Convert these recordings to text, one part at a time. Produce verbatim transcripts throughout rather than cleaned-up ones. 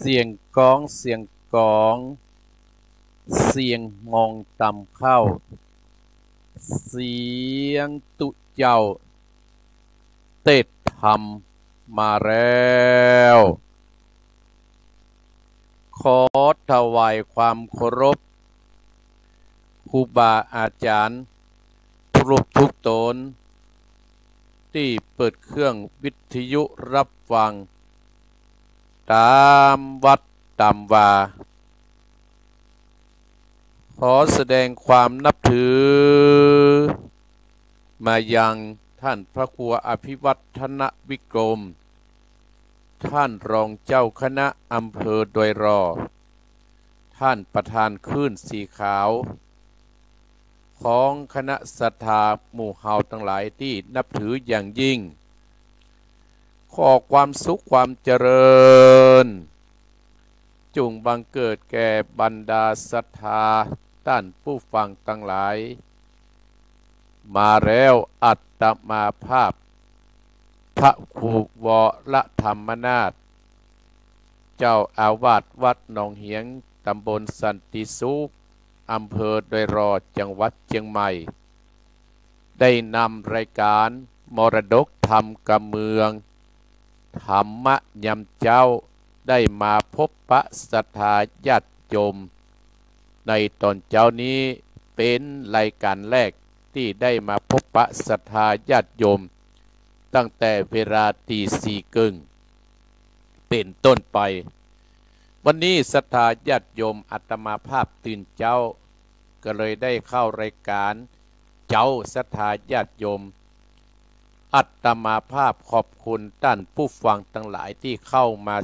เสียงก้อง เสียงก๋อง เสียงมองตำเข้า เสียงตุ๊เจ้า เตศน์ธรรมมาแล้ว ขอถวายความเคารพ ครูบาอาจ๋ารย์ ทุกรูปทุกต๋น ตี้เปิดเครื่องวิทยุฮับฟัง ต๋ามวัดต๋ามวา ขอแสดงความนับถือ มายังต้านพระครูอภิวัฒนวิกรม ต้านรองเจ้าคณะอำเภอดอยหล่อ ต้านประธานคลื่นสีขาว ของคณะศรัทธาหมู่เฮาตังหลายตี้นับถืออย่างยิ่ง ขอความสุขความเจริญ จุ่งบังเกิดแก่บรรดาศรัทธาต้านผู้ฟังตังหลาย มาแล้วอาตมาภาพ พระครูวรธรรมนาถ เจ้าอาวาสวัดหนองเหียง ตำบลสันติสุข อำเภอดอยหล่อ จังหวัดเจียงใหม่ ได้นำรายการมรดกธรรมกำเมือง ธรรมะยามเจ๊า ได้มาพบปะศรัทธาญาติโยม ในต๋อนเจ๊านี้เป๋นรายการแรกตี้ได้มาพบปะศรัทธาญาติโยม ตั้งแต่เวลาตีสี่เกิ่งเป๋นต้นไป วันนี้ศรัทธาญาติโยมอาตมาภาพตื่นเจ๊า ก็เลยได้เข้ารายการ เจ๊าศรัทธาญาติโยม อาตมาภาพขอบคุณต้านผู้ฟังตังหลายตี้เข้ามา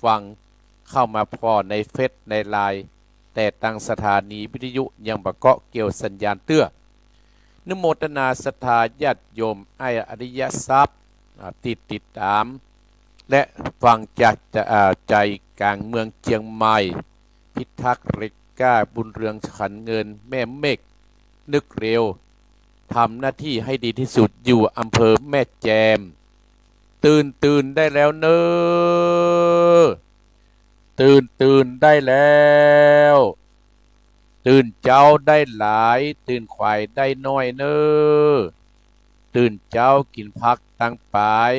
ฟัง เข้ามาผ่อในเฟซในไลน์ แต่ตางสถานีวิทยุยังบ่เกาะเกี่ยวสัญญาณเตื้อ อนุโมทนาศรัทธาญาติโยมอ้ายอริยทรัพย์ อ่า ตี้ติดต๋าม และฟังจาก อ่า ใจ๋กลางเมืองเจียงใหม่ พิทักษ์เรก้า บุญเรืองขันเงิน แม่เมฆ นึกเร็ว ทำหน้าที่ให้ดีที่สุด อยู่อำเภอแม่แจ่ม ตื่น ตื่นได้แล้วเน่อ ตื่น ตื่นได้แล้ว ตื่นเจ๊าได้หลาย ตื่นขวายได้น้อยเน่อ ตื่นเจ๊ากิ๋นผักตังป๋าย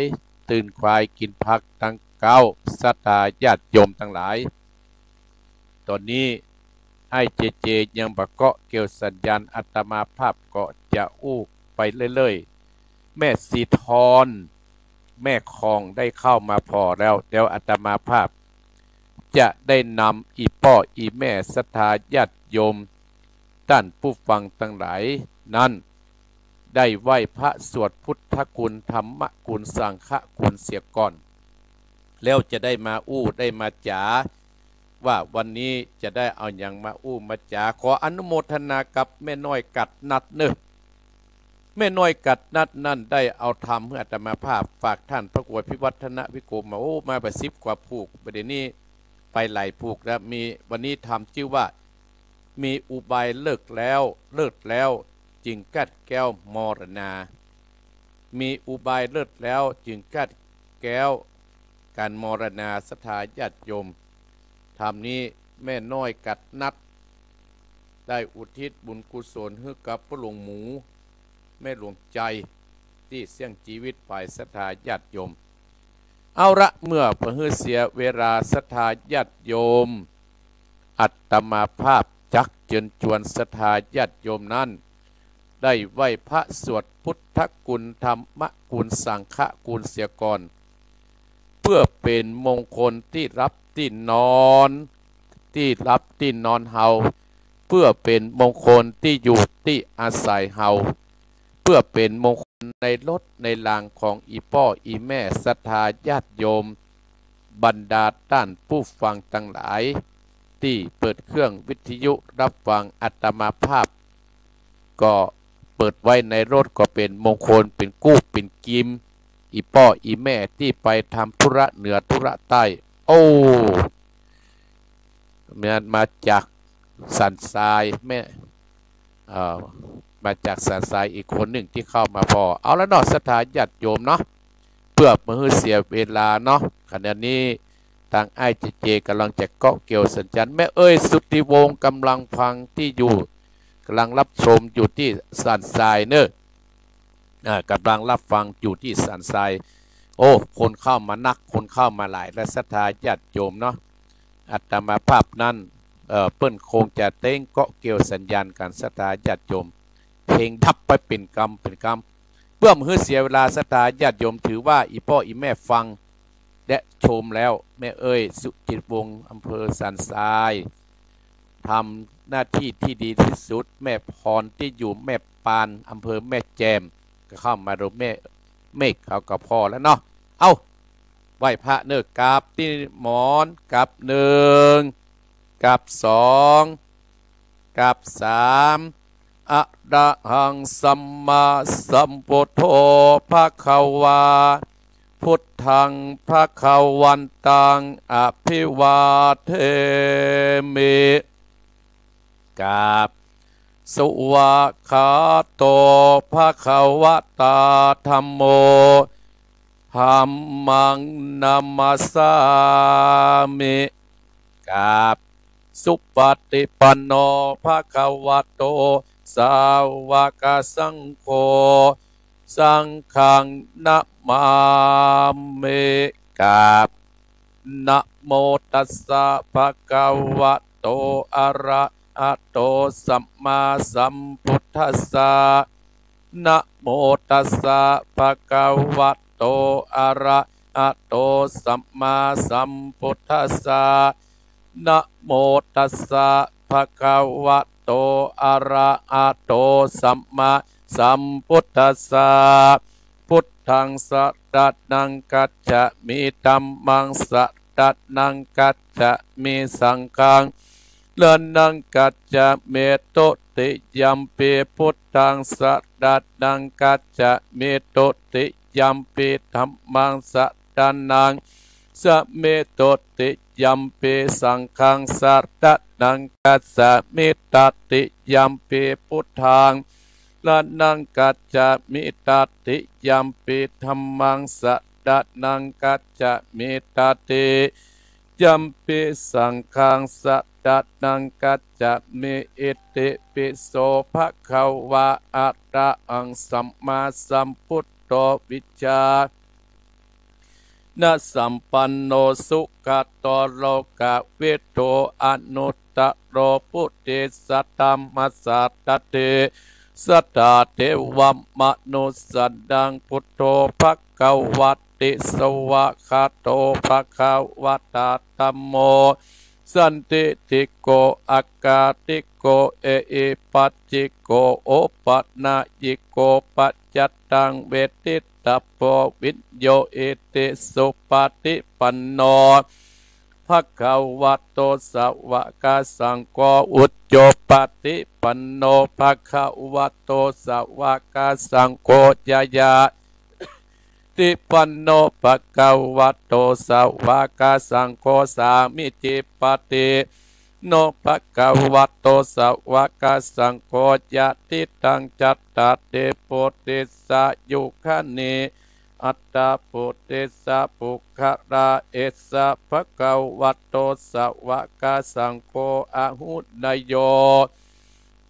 ตื่นขวายกิ๋นผักตังเก๊า ศรัทธาญาติโยมตังหลาย ต๋อนนี้ อ้ายเจเจยังบ่เกาะเกี่ยวสัญญาณ อาตมาภาพก็จะอู้ไปเรื่อยๆ แม่สีทอน แม่คองได้เข้ามาผ่อแล้ว เดี๋ยวอาตมาภาพจะได้นำอี่ป้ออี่แม่ศรัทธาญาติโยม ต้านผู้ฟังตังหลายนั้น ได้ไหว้พระสวดพุทธคุณ ธรรมคุณ สังฆคุณเสียก่อน แล้วจะได้มาอู้ได้มาจ๋า ว่าวันนี้จะได้เอาหยังมาอู้มาจ๋า ขออนุโมทนากับแม่น้อยกัดนัดเน่อ แม่น้อยกัดนัดนั้นได้เอาธรรมหื้ออาตมาภาพ ฝากต้านพระครูอภิวัฒนวิกรมมา โอ้ มาบ่าสิบกว่าผูก บ่าเดี่ยวนี้ไปหลายผูกแล้ว มีวันนี้ธรรมจื้อว่า มีอุบายเลิศแล้ว เลิศแล้ว จึงกัดแก้วมรณา มีอุบายเลิศแล้วจึงกัดแก้วก๋านมรณา ศรัทธาญาติโยม ธรรมนี้แม่น้อยกัดนัด ได้อุทิศบุญกุศลหื้อกับป้อหลวงหมู แม่หลวงใจ๋ ตี้เสี้ยงจีวิตไป ศรัทธาญาติโยม เอาละ เมื่อบ่หื้อเสียเวลา ศรัทธาญาติโยม อาตมาภาพจักเจิญจวนศรัทธาญาติโยมนั้น ได้ไหว้พระสวดพุทธคุณ ธรรมคุณ สังฆคุณเสียก่อน เพื่อเป๋นมงคลตี้หลับตี้นอน ตี้หลับตี้นอนเฮา เพื่อเป๋นมงคลตี้อยู่ตี้อาศัยเฮา เพื่อเป๋นมงคลในรถในลางของอี่ป้ออี่แม่ศรัทธาญาติโยม บรรดาต้านผู้ฟังตังหลาย ตี้เปิดเครื่องวิทยุฮับฟังอาตมาภาพ ก็เปิดไว้ในรถก็เป๋นมงคล เป๋นกู้เป๋นกิม อี่ป้ออี่แม่ตี้ไปทำธุระเหนือธุระใต้ โอ้ แม่นมาจากสันทรายแม่ เอ่อ มาจากสันทรายอีกคนนึ่งตี้เข้ามาผ่อ เอาละเนาะ ศรัทธาญาติโยมเนาะ เพื่อบ่หื้อเสียเวลาเนาะ ขณะนี้ ตางอ้ายเจเจก่ำลังจะเกาะเกี่ยวสัญญาณ แม่เอ้ยสุทธิวงศ์ก่ำลังฟังตี้อยู่ ก่ำลังฮับชมอยู่ตี้สันทรายเน่อ อ่า ก่ำลังฮับฟังอยู่ตี้สันทราย โอ้ คนเข้ามานัก คนเข้ามาหลาย และศรัทธาญาติโยมเนาะ อาตมาภาพนั้น เอ่อ เปิ้นคงจะเต๊งเกาะเกี่ยวสัญญาณกั๋น ศรัทธาญาติโยม เพลงดับไปเป๋นกำเป๋นกำ เปื้อบ่หื้อเสียเวลา ศรัทธาญาติโยม ถือว่าอี่ป้ออี่แม่ฟังและชมแล้ว แม่เอ้ยสุทธิวงศ์ อำเภอสันทราย ทำหน้าตี้ตี้ดีตี้สุด แม่พรตี้อยู่แม่ปาน อำเภอแม่แจ่ม ก็เข้ามาดูแม่เมฆเขาก็ผ่อแล้วเนาะ เอ้า ไหว้พระเน่อ กราบตี้หมอน กราบหนึ่ง กราบสอง กราบสาม อะระหังสัมมาสัมพุทโธภะคะวา พุทธังภะคะวันตังอะภิวาเทมิ กราบ สวากขาโตภะคะวะตาธัมโม ธัมมังนะมัสสามิ กราบ สุปฏิปันโนภะคะวะโต สาวกสังโฆ สังฆังนะมามิ กราบ นะโมตัสสะภะคะวะโต อะระหะโต สัมมาสัมพุทธัสสะ นะโมตัสสะภะคะวะโต อะระหะโต สัมมาสัมพุทธัสสะ นะโมตัสสะภะคะวะโต อะระหะโต สัมมาสัมพุทธัสสะ พุทธังสะระณังคัจฉามิ ธัมมังสะระณังคัจฉามิ สังฆังสะระณังคัจฉามิ ตุติยัมปิพุทธังสะระณังคัจฉามิ ตุติยัมปิธัมมังสะระณังคัจฉามิ ตุติยัมปิสังฆังสะระณังคัจฉามิ ตติยัมปิพุทธังสะระณังคัจฉามิ ตติยัมปิธัมมังสะระณังคัจฉามิ ตติยัมปิสังฆังสะระณังคัจฉามิ อิติปิโสภะคะวะ อะระหังสัมมาสัมพุทโธ วิชชา ณะสัมปันโน สุขะโต โลกะวิทู อนุตตะโร ปุริสะธัมมะสะระเถ สะถา เทวะมะนุสสานัง พุทโธ ภะคะวะติ สวากขาโต ภะคะวะตา ธัมโม สันทิฏฐิโก อะกาลิโก เอหิปัสสิโก โอปะนะยิโก ปัจจัตตัง เวทิตตะโพ วิญโญ อิติสุปะฏิปันโน ภะคะวะโต สาวกสังโฆ อุจจุปะฏิปันโน ภะคะวะโต สาวกสังโฆ ญาญา ฏิปันโน ภะคะวะโต สาวกสังโฆ สามีจิปะฏิปันโน ภะคะวะโต สาวกสังโฆ ยะถิตัง จัตตาริ ปุริสายุคานิ อัตถะ ปุริสะปุคคละ เอสะ ภะคะวะโต สาวกสังโฆ อาหุเนยโย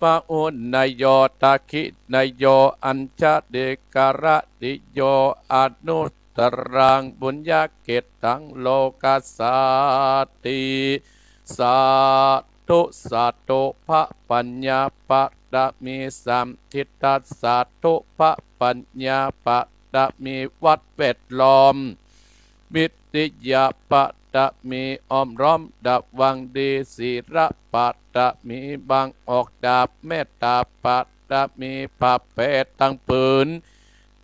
ปะหุเนยโย ทักขิเนยโย อัญชลีกรณิโย อนุตตรัง ปุญญะเขตตัง โลกัสสาติ สาธุ สาธุ พระปัญญาปะระมี สามทิฏฐะ สาธุ พระปัญญาปะระมี วัดแวดล้อม วิทยาปะระมี อ้อมล้อมระวังดี ศีลปะระมี บังออกดาบ เมตตาปะระมี ผ้าแผ่ตังผืน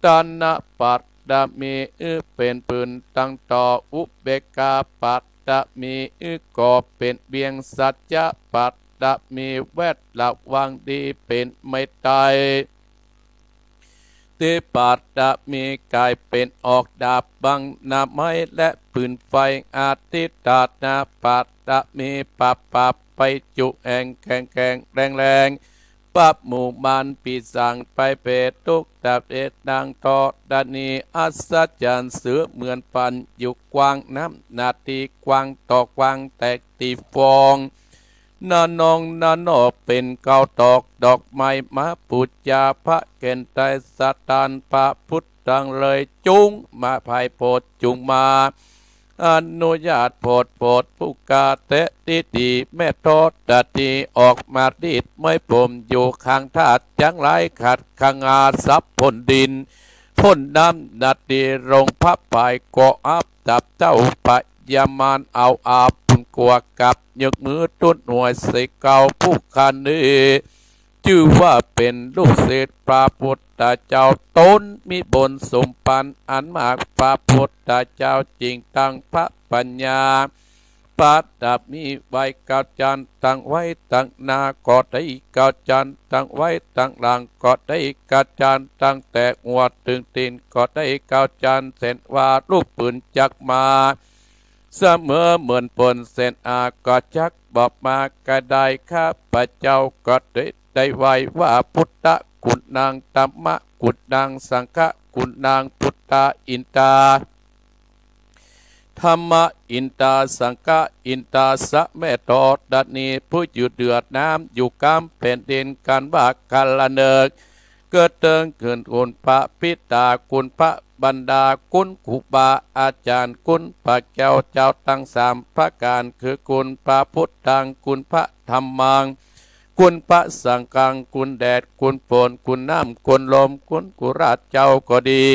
ทานะปะระมี อื้อเป๋นปืนตังต่อ อุเบกขาปะระมี อื้อก่อเป๋นเวียง สัจจะปะระมี แวดระวังดีเป๋นไมตรี ติปะระมี ก๋ายเป๋นออกดาบบังหน้าไม้และปืนไฟ อธิฏฐานะปะระมี ปราบปราบไปจุแห่งแข็งแข็งแรงแรง ประหมู่มารปีศาจไปเปรตทุกประเภท นางธรณีอัศจรรย์ เสมือนปันอยู่กว้าง น้ำนาทีกว้างต่อกว้าง แตกตี้ฟอง นานองนานอ เป๋นเก้าดอก ดอกไม้มาปู๋จา พระแก่นไตรสถาน พระพุทธังเลย จุ่งมาไพร่โผด จุ่งมาอนุญาตโผด โผดผู้กาแต๊ดีดี แม่ธรณีออกมารีดไหมพรม อยู่ข้างธาตุจั้งหลาย ขัดขงาสับพ่นดิน พ่นน้ำนาที ลงพระพายก็อับ จับเจ้าพญามารเอาอาบุญกั๋วกับ ยกมือตุ๊ดหน่วยใส่เก้าผู้ข้านี้ จื้อว่าเป๋นลูกศิษย์พระพุทธเจ้า ต๋นมีบุญสมปันอันมาก พระพุทธเจ้าจึงตั้งพระปัญญา ประดับมีไว้เก้าจันทร์ ตั้งไว้ตังหน้าก็ดี เก้าจันทร์ตั้งไว้ตังหลังก็ดี เก้าจันทร์ตั้งแต่หัวเถิงตี๋นก็ดี เก้าจันทร์เส้นว่าลูกปืนจักมา เสมอเหมือนปืนเส้นอาก็จักบอกมาก็ได้ ข้าพเจ้าก็ได้ ได้ไหว้ว่า พุทธกุณัง ธัมมกุณัง สังฆกุณัง พุทธาอินตา ธัมมะอินตา สังฆะอินตา สะ แม่ธรณีผู้อยู่เหนือน้ำ อยู่กำแผ่นดิน กันว่าคาละเนิก เกิดเถิงคุณ คุณพระปิตา คุณพระบรรดา คุณครูบาอาจารย์ คุณพระแก้วเจ้าตังสามประก๋าน คือคุณพระพุทธัง คุณพระธัมมัง คุณพระสังฆัง คุณแดด คุณฝน คุณน้ำ คุณลม คุณครูราชเจ้าก็ดี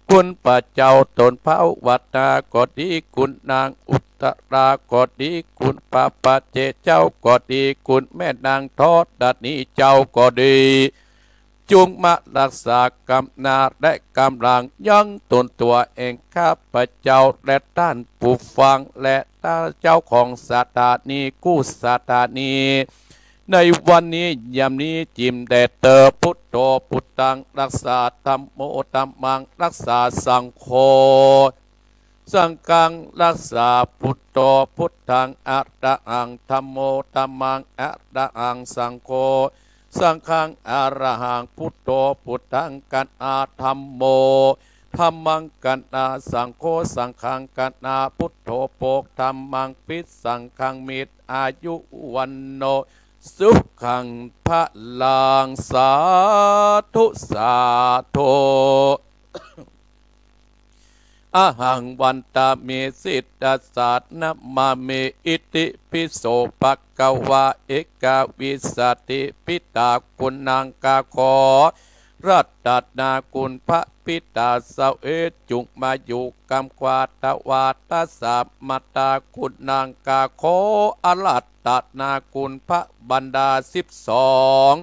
คุณพระเจ้าต๋นพระวัดนาก็ดี คุณนางอุตตราก็ดี คุณพระปัจเจกเจ้าก็ดี คุณแม่นางธรณีเจ้าก็ดี จุ่งมารักษากำหน้าและกำหลัง ยังต๋นตั๋วเอง ข้าพเจ้าและต้านผู้ฟัง และต้านเจ้าของสถานีกู้สถานี ในวันนี้ยามนี้จิ่มแด่เตอ พุทโธพุทธังรักษา ธัมโมธัมมังรักษา สังโฆสังฆังรักษา พุทโธพุทธังอะระหัง ธัมโมธัมมังอะระหัง สังโฆสังฆังอะระหัง พุทโธพุทธังกัณหา ธัมโมธัมมังกัณหา สังโฆสังฆังกัณหา พุทโธโภค ธัมมังภิ สังฆังมิตร อายุวัณโณ สุขังพลัง สาธุ สาธุ อะหังวันทามิ สิทธัสสะนะมามิ อิติปิโสภะคะวา เอกวิสสะติ ปิตาคุณัง ข้าขออาราธนาคุณพระปิตาเสวย จุ่งมาอยู่กำขวา ทวาทะสะ มาตาคุณัง ข้าขออาราธนาคุณพระบรรดาสิบสอง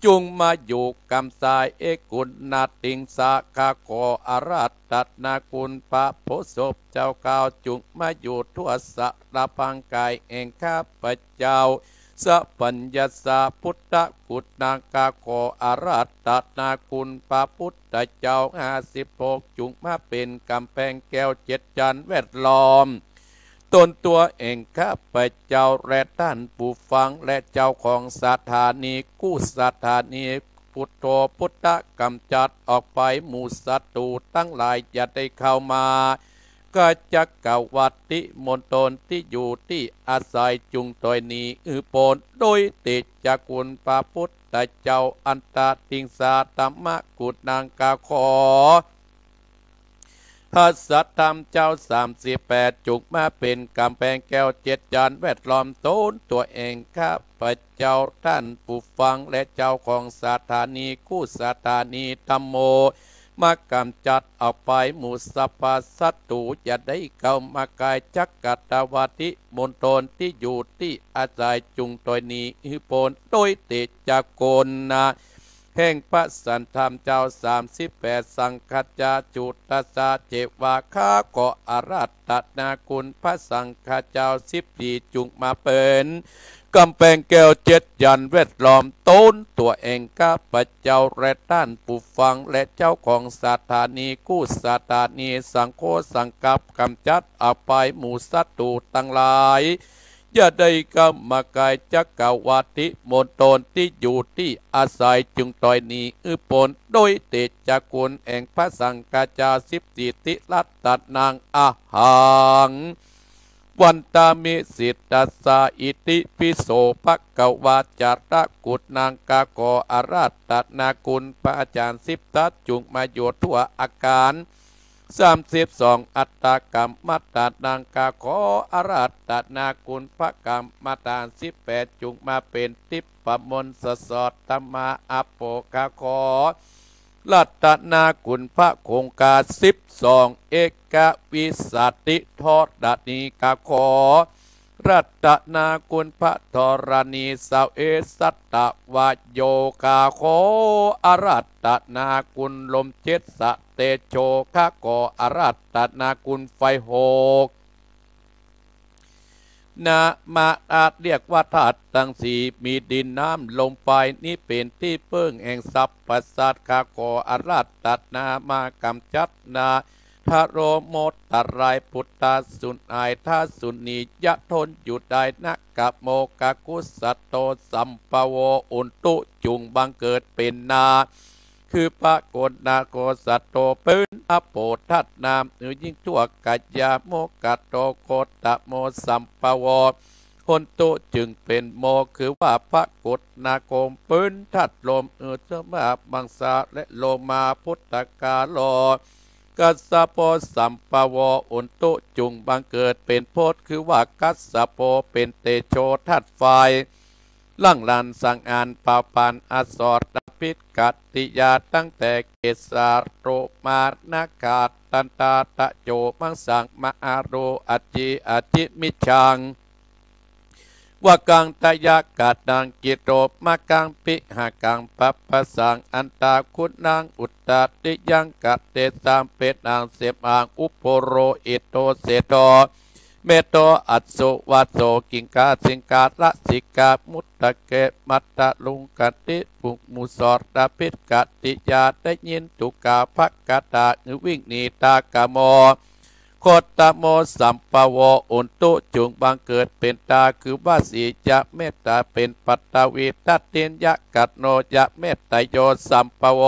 จุ่งมาอยู่กำซ้าย เอกุณาติงสา ข้าขออาราธนาคุณพระโพธิ์ศพเจ้าเก้า จุ่งมาอยู่ทั่วสารพรางกายแห่งข้าพเจ้า สัพพัญญสสะ พุทธกุณัง ข้าขออาราธนาคุณพระพุทธเจ้าห้าสิบหก จุ่งมาเป๋นก๋ำแพงแก้วเจ็ดจั้นแวดล้อม ต๋นตั๋วเอง ข้าพเจ้าและต้านผู้ฟังและเจ้าของสถานีกู้สถานี พุทโธพุทธะ ก๋ำจัดออกไปหมู่ศัตรูตังหลายอย่าได้เข้ามา กาจักกวัตติมณฑลตี้อยู่ตี้อาศัย จุ่งถอยหนีหื้อป๊น โดยเตชะคุณพระพุทธเจ้า อัตตาติงสา ธัมมกุณัง ข้าขอ พระสัทธรรมเจ้าสามสิบแปด จุ่งมาเป๋นก๋ำแพงแก้วเจ็ดจั้นแวดล้อมต๋นตั๋วเอง ข้าพเจ้าต้านผู้ฟังและเจ้าของสถานีกู้สถานี ธัมโม มาก๋ำจัดออกไปหมู่สรรพศัตรูอย่าได้เข้ามา กาจักกวัตติมณฑลตี้อยู่ตี้อาศัย จุ่งถอยหนีหื้อป๊น โดยเตชะคุณนะ แห่งพระสัทธรรมเจ้าสามสิบแปด สังฆัสสะจุตตัสสะ เจวา ข้าขออาราธนาคุณพระสังฆเจ้าสิบสี่ จุ่งมาเป๋นก๋ำแพงแก้วเจ็ดจั้นแวดล้อมต๋นตั๋วเอง ข้าพเจ้าและต้านผู้ฟังและเจ้าของสถานีกู้สถานี สังโฆสังฆัปก๋ำจัดออกไปหมู่ศัตรูตังหลาย จะได้กำมากายจักกวาติมณฑลตี้อยู่ตี้อาศัย จึงตอยหนีอื้อป๊น โดยเตชะคุณแห่งพระสังฆาจารย์สิบสี่ ติรัตนัง อะหัง วันตามิ สิทธัสสะ อิติปิโส ภะคะวา จาระกุณัง ข้าขออาราธนาคุณพระอาจารย์สิบทัศน์ จุ่งมาอยู่ทั่วอาคาร สามสิบสอง อัฏฐกรรมฐานัง ข้าขออาราธนาคุณพระกรรมฐานสิบแปด จุ่งมาเป๋นทิพย์มนต์สะสอดธรรมาอาโป ข้าขออาราธนาคุณพระคงคาสิบสอง เอกวิสาติธรณี ข้าขออาราธนาคุณพระธรณีสาวเอสัตวโย ข้าขออาราธนาคุณลมเจ็ดสะเตโช ข้าขออาราธนาคุณไฟหก นะมะ อาจเรียกว่าธาตุตังสี่ มีดินน้ำลมไฟ นี้เป๋นตี้เปิ้งแห่งสรรพสัตว์ ข้าขออาราธนามากำจัดนาทะโรโมตราย ปุตตาสุนายทาสุนียะทนอยู่ได้ นะกะโมกะกุสโตสัมภโว อุนตุ จุ่งบังเกิดเป๋นนา คือพระโกณาโคสโต เป๋นอโปทัตนาม อือยิ่งทั่วกายา โมกะโตโคตโมสัมภโว หนตุ จึงเป๋นโม คือว่าพระโกณาโคม เป๋นธาตุลม อือเสมามังสาและโลมาพุทธกาโล กัสสโปสัมภโว อุนตุ จุ่งบังเกิดเป๋นพจน์ คือว่ากัสสโป เป๋นเตโชธาตุไฟ หลั่งหลั่นสังหารเผาผลาญอสรพิษกัตติยา ตั้งแต่เกสาโรมานาขา ตันตาตะโจมังสัง มหาโรอาจิอาจิมิชชัง วกังทยกะนังกิโรมากัง ปิหกังปัปปะสัง อันตาคุนังอุตตาติยังกะเตสัง เป๋นอังเสมาอุปโรอิโตเสโท เมโทอัสสุวัสโส กิงคาสิงคาลสิกามุตตะเก มัตตะลุงกะติปุงมุสรพิษกัตติยา ได้ยินถูกกล่าวพระคาถา อือวิ่งหนีตากะโม โคตโมสัมภโว อุนตุ จุ่งบังเกิดเป๋นตา คือวสียเมตตา เป๋นปัตตวีทัตติยกะโนยเมตตโยสัมภโว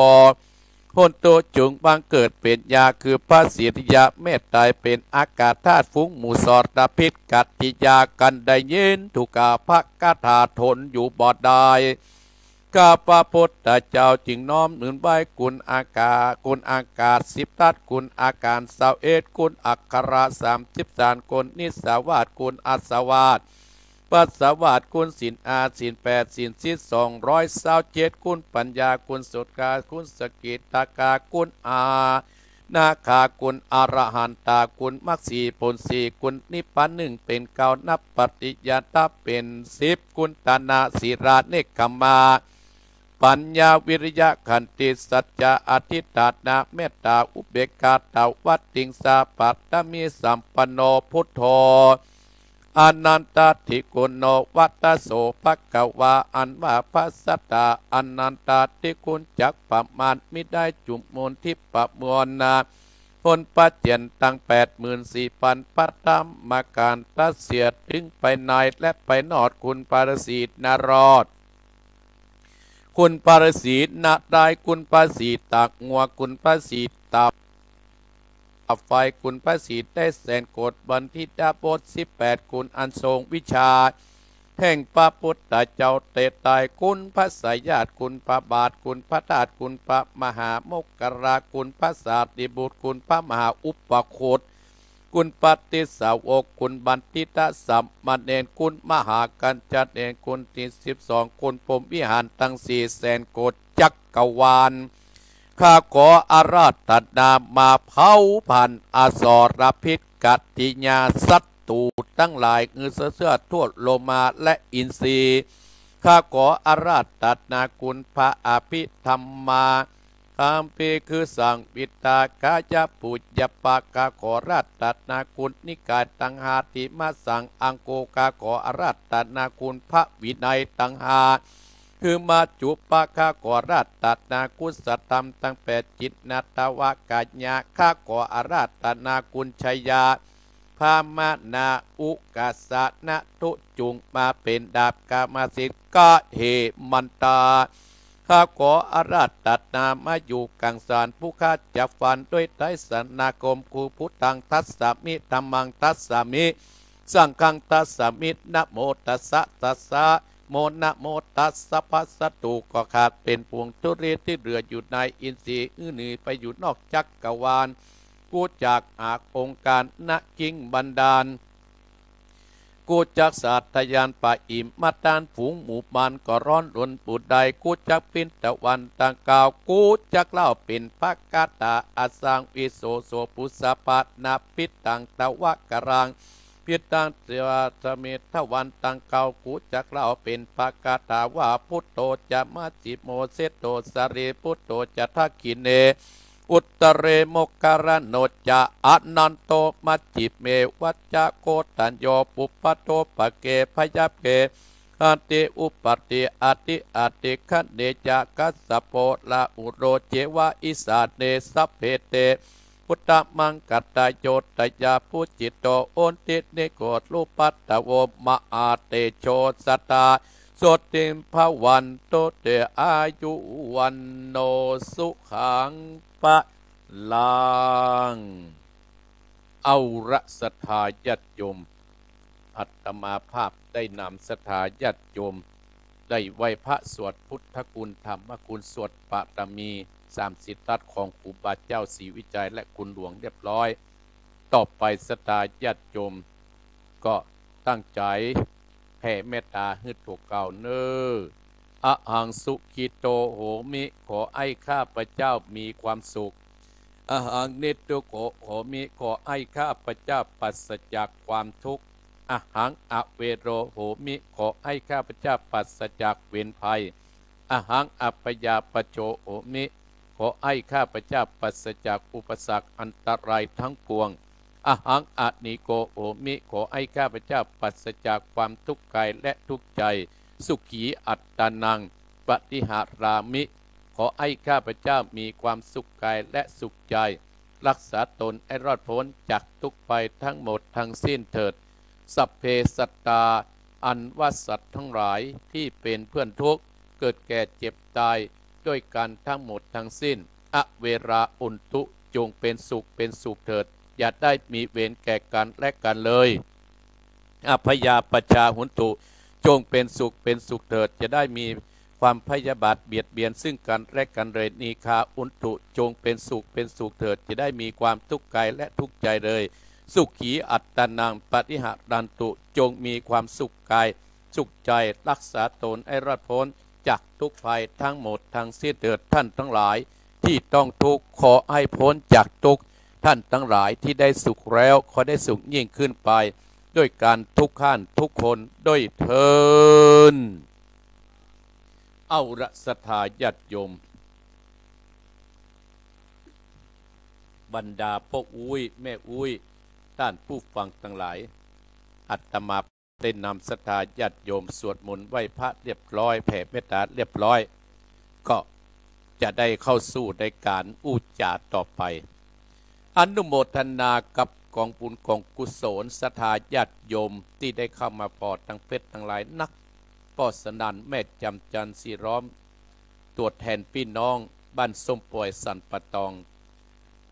หนตุ จุ่งบังเกิดเป๋นยา คือพระสิริยเมตตา เป๋นอากาศธาตุ ฝูงหมู่สรพิษกัตติยา กันได้ยินถูกกล่าวพระคาถา ทนอยู่บ่ได้ ข้าพระพุทธเจ้าจึงน้อมหนุนไหว้คุณอากา คุณอากาศสิบทัศน์ คุณอาการซาวเอ็ด คุณอักขระสามสิบสาม คุณนิสสาวาส คุณอาสวาส ปัสสาวาส คุณศีลอาศีลแปด ศีลสิบสองร้อยซาวเจ็ด คุณปัญญา คุณสุตตา คุณสกิตตากา คุณอานาคา คุณอรหันตา คุณมรรคสี่ผลสี่ คุณนิพพานหนึ่งเป๋นเก้า นับปฏิญญาณเป๋นสิบ คุณตานา ศีลา เนกขัมมา ปัญญา วิริยะ ขันติ สัจจะ อธิษฐานะ เมตตา อุเบกขา ตวัตติงสา ปัตตมีสัมปันโน พุทโธ อนันตาธิคุณโน วัตโส ภะคะวา อันว่าพระสัตตาอนันตาธิคุณจักประมาณมิได้ จุ่งมวลทิพย์ประมวลนา หนพระเจนตั้งแปดหมื่นสี่พันพระธรรมขันธ์ ตัดเสียดถึงภายในและภายนอก คุณพระฤาษีนารอด คุณพระฤาษีนารายณ์ คุณพระฤาษีตากงัว คุณพระฤาษีตากไฟ คุณพระฤาษีได้แสนโกศ บัณฑิตบทสิบแปด คุณอันทรงวิชา แห่งพระพุทธเจ้าแต่ใต้ คุณพระสายญาติ คุณพระบาท คุณพระธาตุ คุณพระมหาโมคคัลลา คุณพระสารีบุตร คุณพระมหาอุปคุต คุณปฏิสาวก คุณบัณฑิตสามเณร คุณมหากัญจเณร คุณที่สิบสอง คุณพรหมวิหารตั้งสี่แสนโกศจักรวาล ข้าขออาราธนามาเผาผลาญอสรพิษกัตติยาศัตรูตังหลาย หื้อเสี้ยวทั่วโลมาและอินทรีย์ ข้าขออาราธนาคุณพระอภิธรรมา คัมภีร์คือสังหิตา กายปุจจปะ ข้าขออาราธนาคุณนิกายตังห้า ติมสังอังคุ ข้าขออาราธนาคุณพระวินัยตังห้า คือมัจจุปะ ข้าขออาราธนาคุณสัทธรรมตังแปด จิตตะวะกายะ ข้าขออาราธนาคุณชยา พมนา อุกาสะนะ ทุจุ่งมาเป๋นดาบกำมะสิทธิ์ กะเหมันตา ข้าขออาราธนามาอยู่กั๋งสารผู้ข้าจะฟัน ด้วยไตรสรณคมคือ พุทธังทัสสามิ ธัมมังทัสสามิ สังฆังทัสสามิ นะโมตัสสะ ตัสสะ โม นะโมตัสสะ ภัสสะตุ ก็ขาดเป๋นผงธุลีตี้เหลืออยู่ในอินทรีย์ หื้อหนีไปอยู่นอกจักรวาล กู้จักหากองค์การ นะกิงบันดาล กู้จักสาธยานปะอิมมาตานฝูงหมู่มารก็ร้อนรนผู้ใด กู้จักปินตะวันตังเก้า กู้จักเล่าเป๋นพระคาถา อสังวิโสโสปุสสะปะนะ ปิตังตวะกะรัง ปิตังเตวะสะเมทะวันตังเก้า กู้จักเล่าเป๋นพระคาถาว่า พุทโธจะมัชฌิโม เสโทสารีปุตโตจะทักขิเณ อุตตะเรโมคคัลลาโนจะ อนันโตมัชฌิเม วัชชะโคฏัญโญ ปุพพะโทปะเก พยัพเพ อติอุปัฏฐิ อติอัตถิคเณจะ คัสสะโป ราหุโล เจวะ อิสาเน สัพเพเต พุทธมังคะตาโย ตยาภูจิตโต โหติ นิโค รูปัตถะโว มหาเตโช สตา โสติง ภวันตุ เต อายุ วัณโณ สุขัง พะลัง เอาละศรัทธาญาติโยม อาตมาภาพได้นำศรัทธาญาติโยม ได้ไหว้พระสวดพุทธคุณธรรมคุณ สวดบารมีสามสิทธัตถ์ของครูบาเจ้าศรีวิชัยและคุณหลวงเรียบร้อย ต่อไปศรัทธาญาติโยม ก็ตั้งใจ๋แผ่เมตตาหื้อตั๋วเก่าเน่อ อะหังสุขิโตโหมิ ขอให้ข้าพเจ้ามีความสุข อะหังนิทุกโขโหมิ ขอให้ข้าพเจ้าปราศจากความทุกข์ อะหังอะเวโรโหมิ ขอให้ข้าพเจ้าปราศจากเวรภัย อะหังอะพยาปจโจโหมิ ขอให้ข้าพเจ้าปราศจากอุปสรรคอันตรายทั้งปวง อะหังอะนีโกโหมิ ขอให้ข้าพเจ้าปราศจากความทุกข์กายและทุกข์ใจ สุขีอัตตานัง ปะริหารามิ ขอให้ข้าพเจ้ามีความสุขกายและสุขใจ รักษาตนให้รอดพ้นจากทุกข์ภัยทั้งหมดทั้งสิ้นเถิด สัพเพสัตตา อันว่าสัตว์ทั้งหลายที่เป็นเพื่อนทุกข์ เกิดแก่เจ็บตายด้วยกันทั้งหมดทั้งสิ้น อเวรา โหนตุ จงเป็นสุขเป็นสุขเถิด อย่าได้มีเวรแก่กันและกันเลย อะพยาปัจจา โหนตุ จงเป็นสุขเป็นสุขเถิด อย่าได้มีความพยาบาทเบียดเบียนซึ่งกันและกันเลย นีฆา โหนตุ จงเป็นสุขเป็นสุขเถิด อย่าได้มีความทุกข์กายและทุกข์ใจเลย สุขี อัตตานัง ปะริหารันตุ จงมีความสุขกายสุขใจ รักษาตนให้รอดพ้นจากทุกข์ภัยทั้งหมดทั้งสิ้นเถิด ท่านทั้งหลายที่ต้องทุกข์ขอให้พ้นจากทุกข์ ท่านทั้งหลายที่ได้สุขแล้วขอได้สุขยิ่งขึ้นไป ด้วยกันทุกท่านทุกคนด้วยเทอญ เอาละศรัทธาญาติโยม บรรดาป้ออุ๊ยแม่อุ๊ย ท่านผู้ฟังทั้งหลาย อาตมาได้นำศรัทธาญาติโยมสวดมนต์ไหว้พระเรียบร้อย แผ่เมตตาเรียบร้อย ก็จะได้เข้าสู่ในการอู้จ๋าต่อไป อนุโมทนากับกองบุญกองกุศลศรัทธาญาติโยมตี้ได้เข้ามาผ่อตังเพชรตังหลายนัก เพราะสะนั้นแม่จำจันทร์ ศรีล้อม ตั๋วแทนปี้น้องบ้านส้มป่อยสันป่าตอง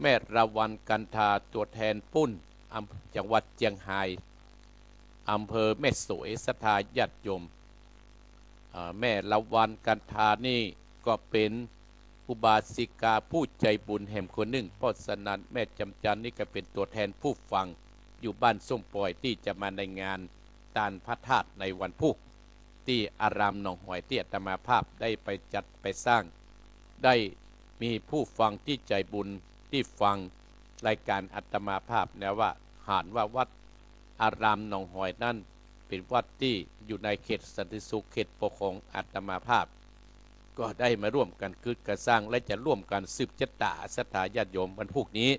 แม่ละวัน กันทา ตั๋วแทนปุ้น อำ จังหวัดเจียงฮาย อำเภอแม่สวย ศรัทธาญาติโยม อ่า แม่ละวัน กันทา นี่ก็เป๋นอุบาสิกาผู้ใจ๋บุญแหมคนนึ่ง เพราะสะนั้นแม่จำจันทร์นี่ก็เป๋นตั๋วแทนผู้ฟังอยู่บ้านส้มป่อยตี้จะมาในงานตานพระธาตุในวันพูก ตี้อารามหนองหอยตี้อาตมาภาพได้ไปจัดไปสร้าง ได้มีผู้ฟังตี้ใจ๋บุญตี้ฟังรายการอาตมาภาพเนี่ยว่า หานว่าวัดอารามหนองหอยนั้นเป๋นวัดตี้อยู่ในเขตสันติสุข เขตปกครองอาตมาภาพ ก็ได้มาร่วมกั๋นกึ๊ดกั๋นสร้าง และจะร่วมกั๋นสืบจะต๋าศรัทธาญาติโยมวันพูกนี้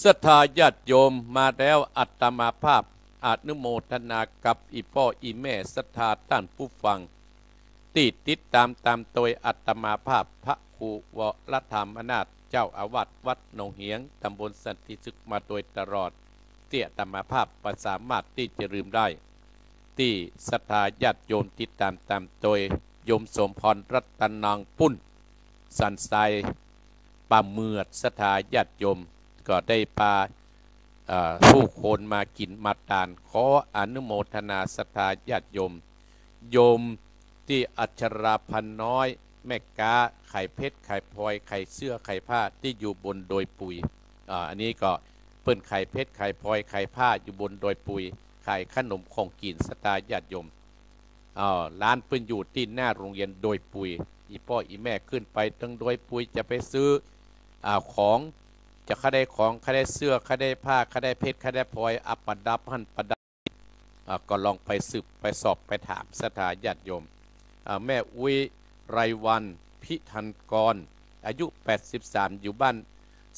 ศรัทธาญาติโยมมาแล้ว อาตมาภาพอนุโมทนากับอี่ป้ออี่แม่ศรัทธาต้านผู้ฟัง ตี้ติดต๋ามต๋ามตวยอาตมาภาพ พระครูวรธรรมนาถ เจ้าอาวาสวัดหนองเหียง ตำบลสันติสุขมาโดยตลอด ตี้อาตมาภาพบ่สามารถตี้จะลืมได้ ตี้ศรัทธาญาติโยมติดต๋ามต๋ามโตย โยมสมพรรัตนางปุ้น สันทราย ป่าเมือด ศรัทธาญาติโยม ก็ได้ปา เอ่อ ผู้คนมากิ๋นมาตาน ขออนุโมทนาศรัทธาญาติโยม โยมตี้อัชราพรน้อย แม่ก๊าขายเพชรขายพลอย ขายเสื้อขายผ้า ตี้อยู่บนดอยปุย อ่า อันนี้ก็เปิ้นขายเพชรขายพลอย ขายผ้าอยู่บนดอยปุย ขายขนมของกิ๋น ศรัทธาญาติโยม อ้าว ร้านเปิ้นอยู่ตี้หน้าโรงเรียนดอยปุย อี่ป้ออี่แม่ขึ้นไปตังดอยปุยจะไปซื้อ อ่า ของ จะใค่ได้ของ ใค่ได้เสื้อ ใค่ได้ผ้า ใค่ได้เพชร ใค่ได้พลอย อะประดับหั้นประดับ อ่า ก็ลองไปสืบไปสอบไปถามศรัทธาญาติโยม อ่า แม่อุ๊ยไรวัน พิทันกร อายุแปดสิบสาม อยู่บ้าน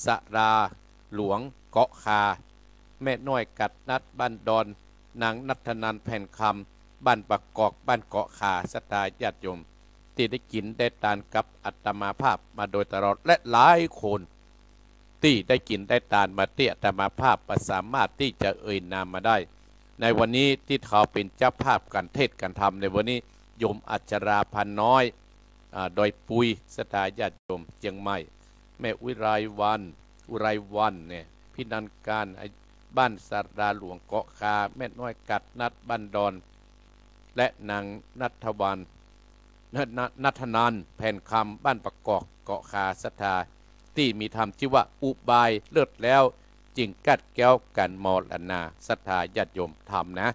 สะราหลวง เกาะคา แม่น้อยกัดนัด บ้านดอน นางนัทธนัน แผ่นคำ บ้านปากกอก บ้านเกาะคา ศรัทธาญาติโยม ตี้ได้กิ๋นได้ตานกับอาตมาภาพมาโดยตลอด และหลายคน ตี้ได้กิ๋นได้ตานมาตี้อาตมาภาพบ่สามารถตี้จะเอ่ยนามมาได้ ในวันนี้ตี้เฮาเป๋นเจ้าภาพก๋านเทศน์ก๋านธรรมในวันนี้ โยมอัชราพรน้อย อ่า ดอยปุย ศรัทธาญาติโยม เจียงใหม่ แม่อุไรวัน อุไรวันเนี่ย พินันการ บ้านสะราหลวง เกาะคา แม่น้อยกัดนัด บ้านดอน และนางนัทวัน น- น- นัทธนัน แผ่นคำ บ้านปากกอก เกาะคา ศรัทธา ตี้มีธรรมชื่อว่าอุบายเลิศแล้ว จึงกัดแก้วกั๋นมรณา ศรัทธาญาติโยม ธรรมนะ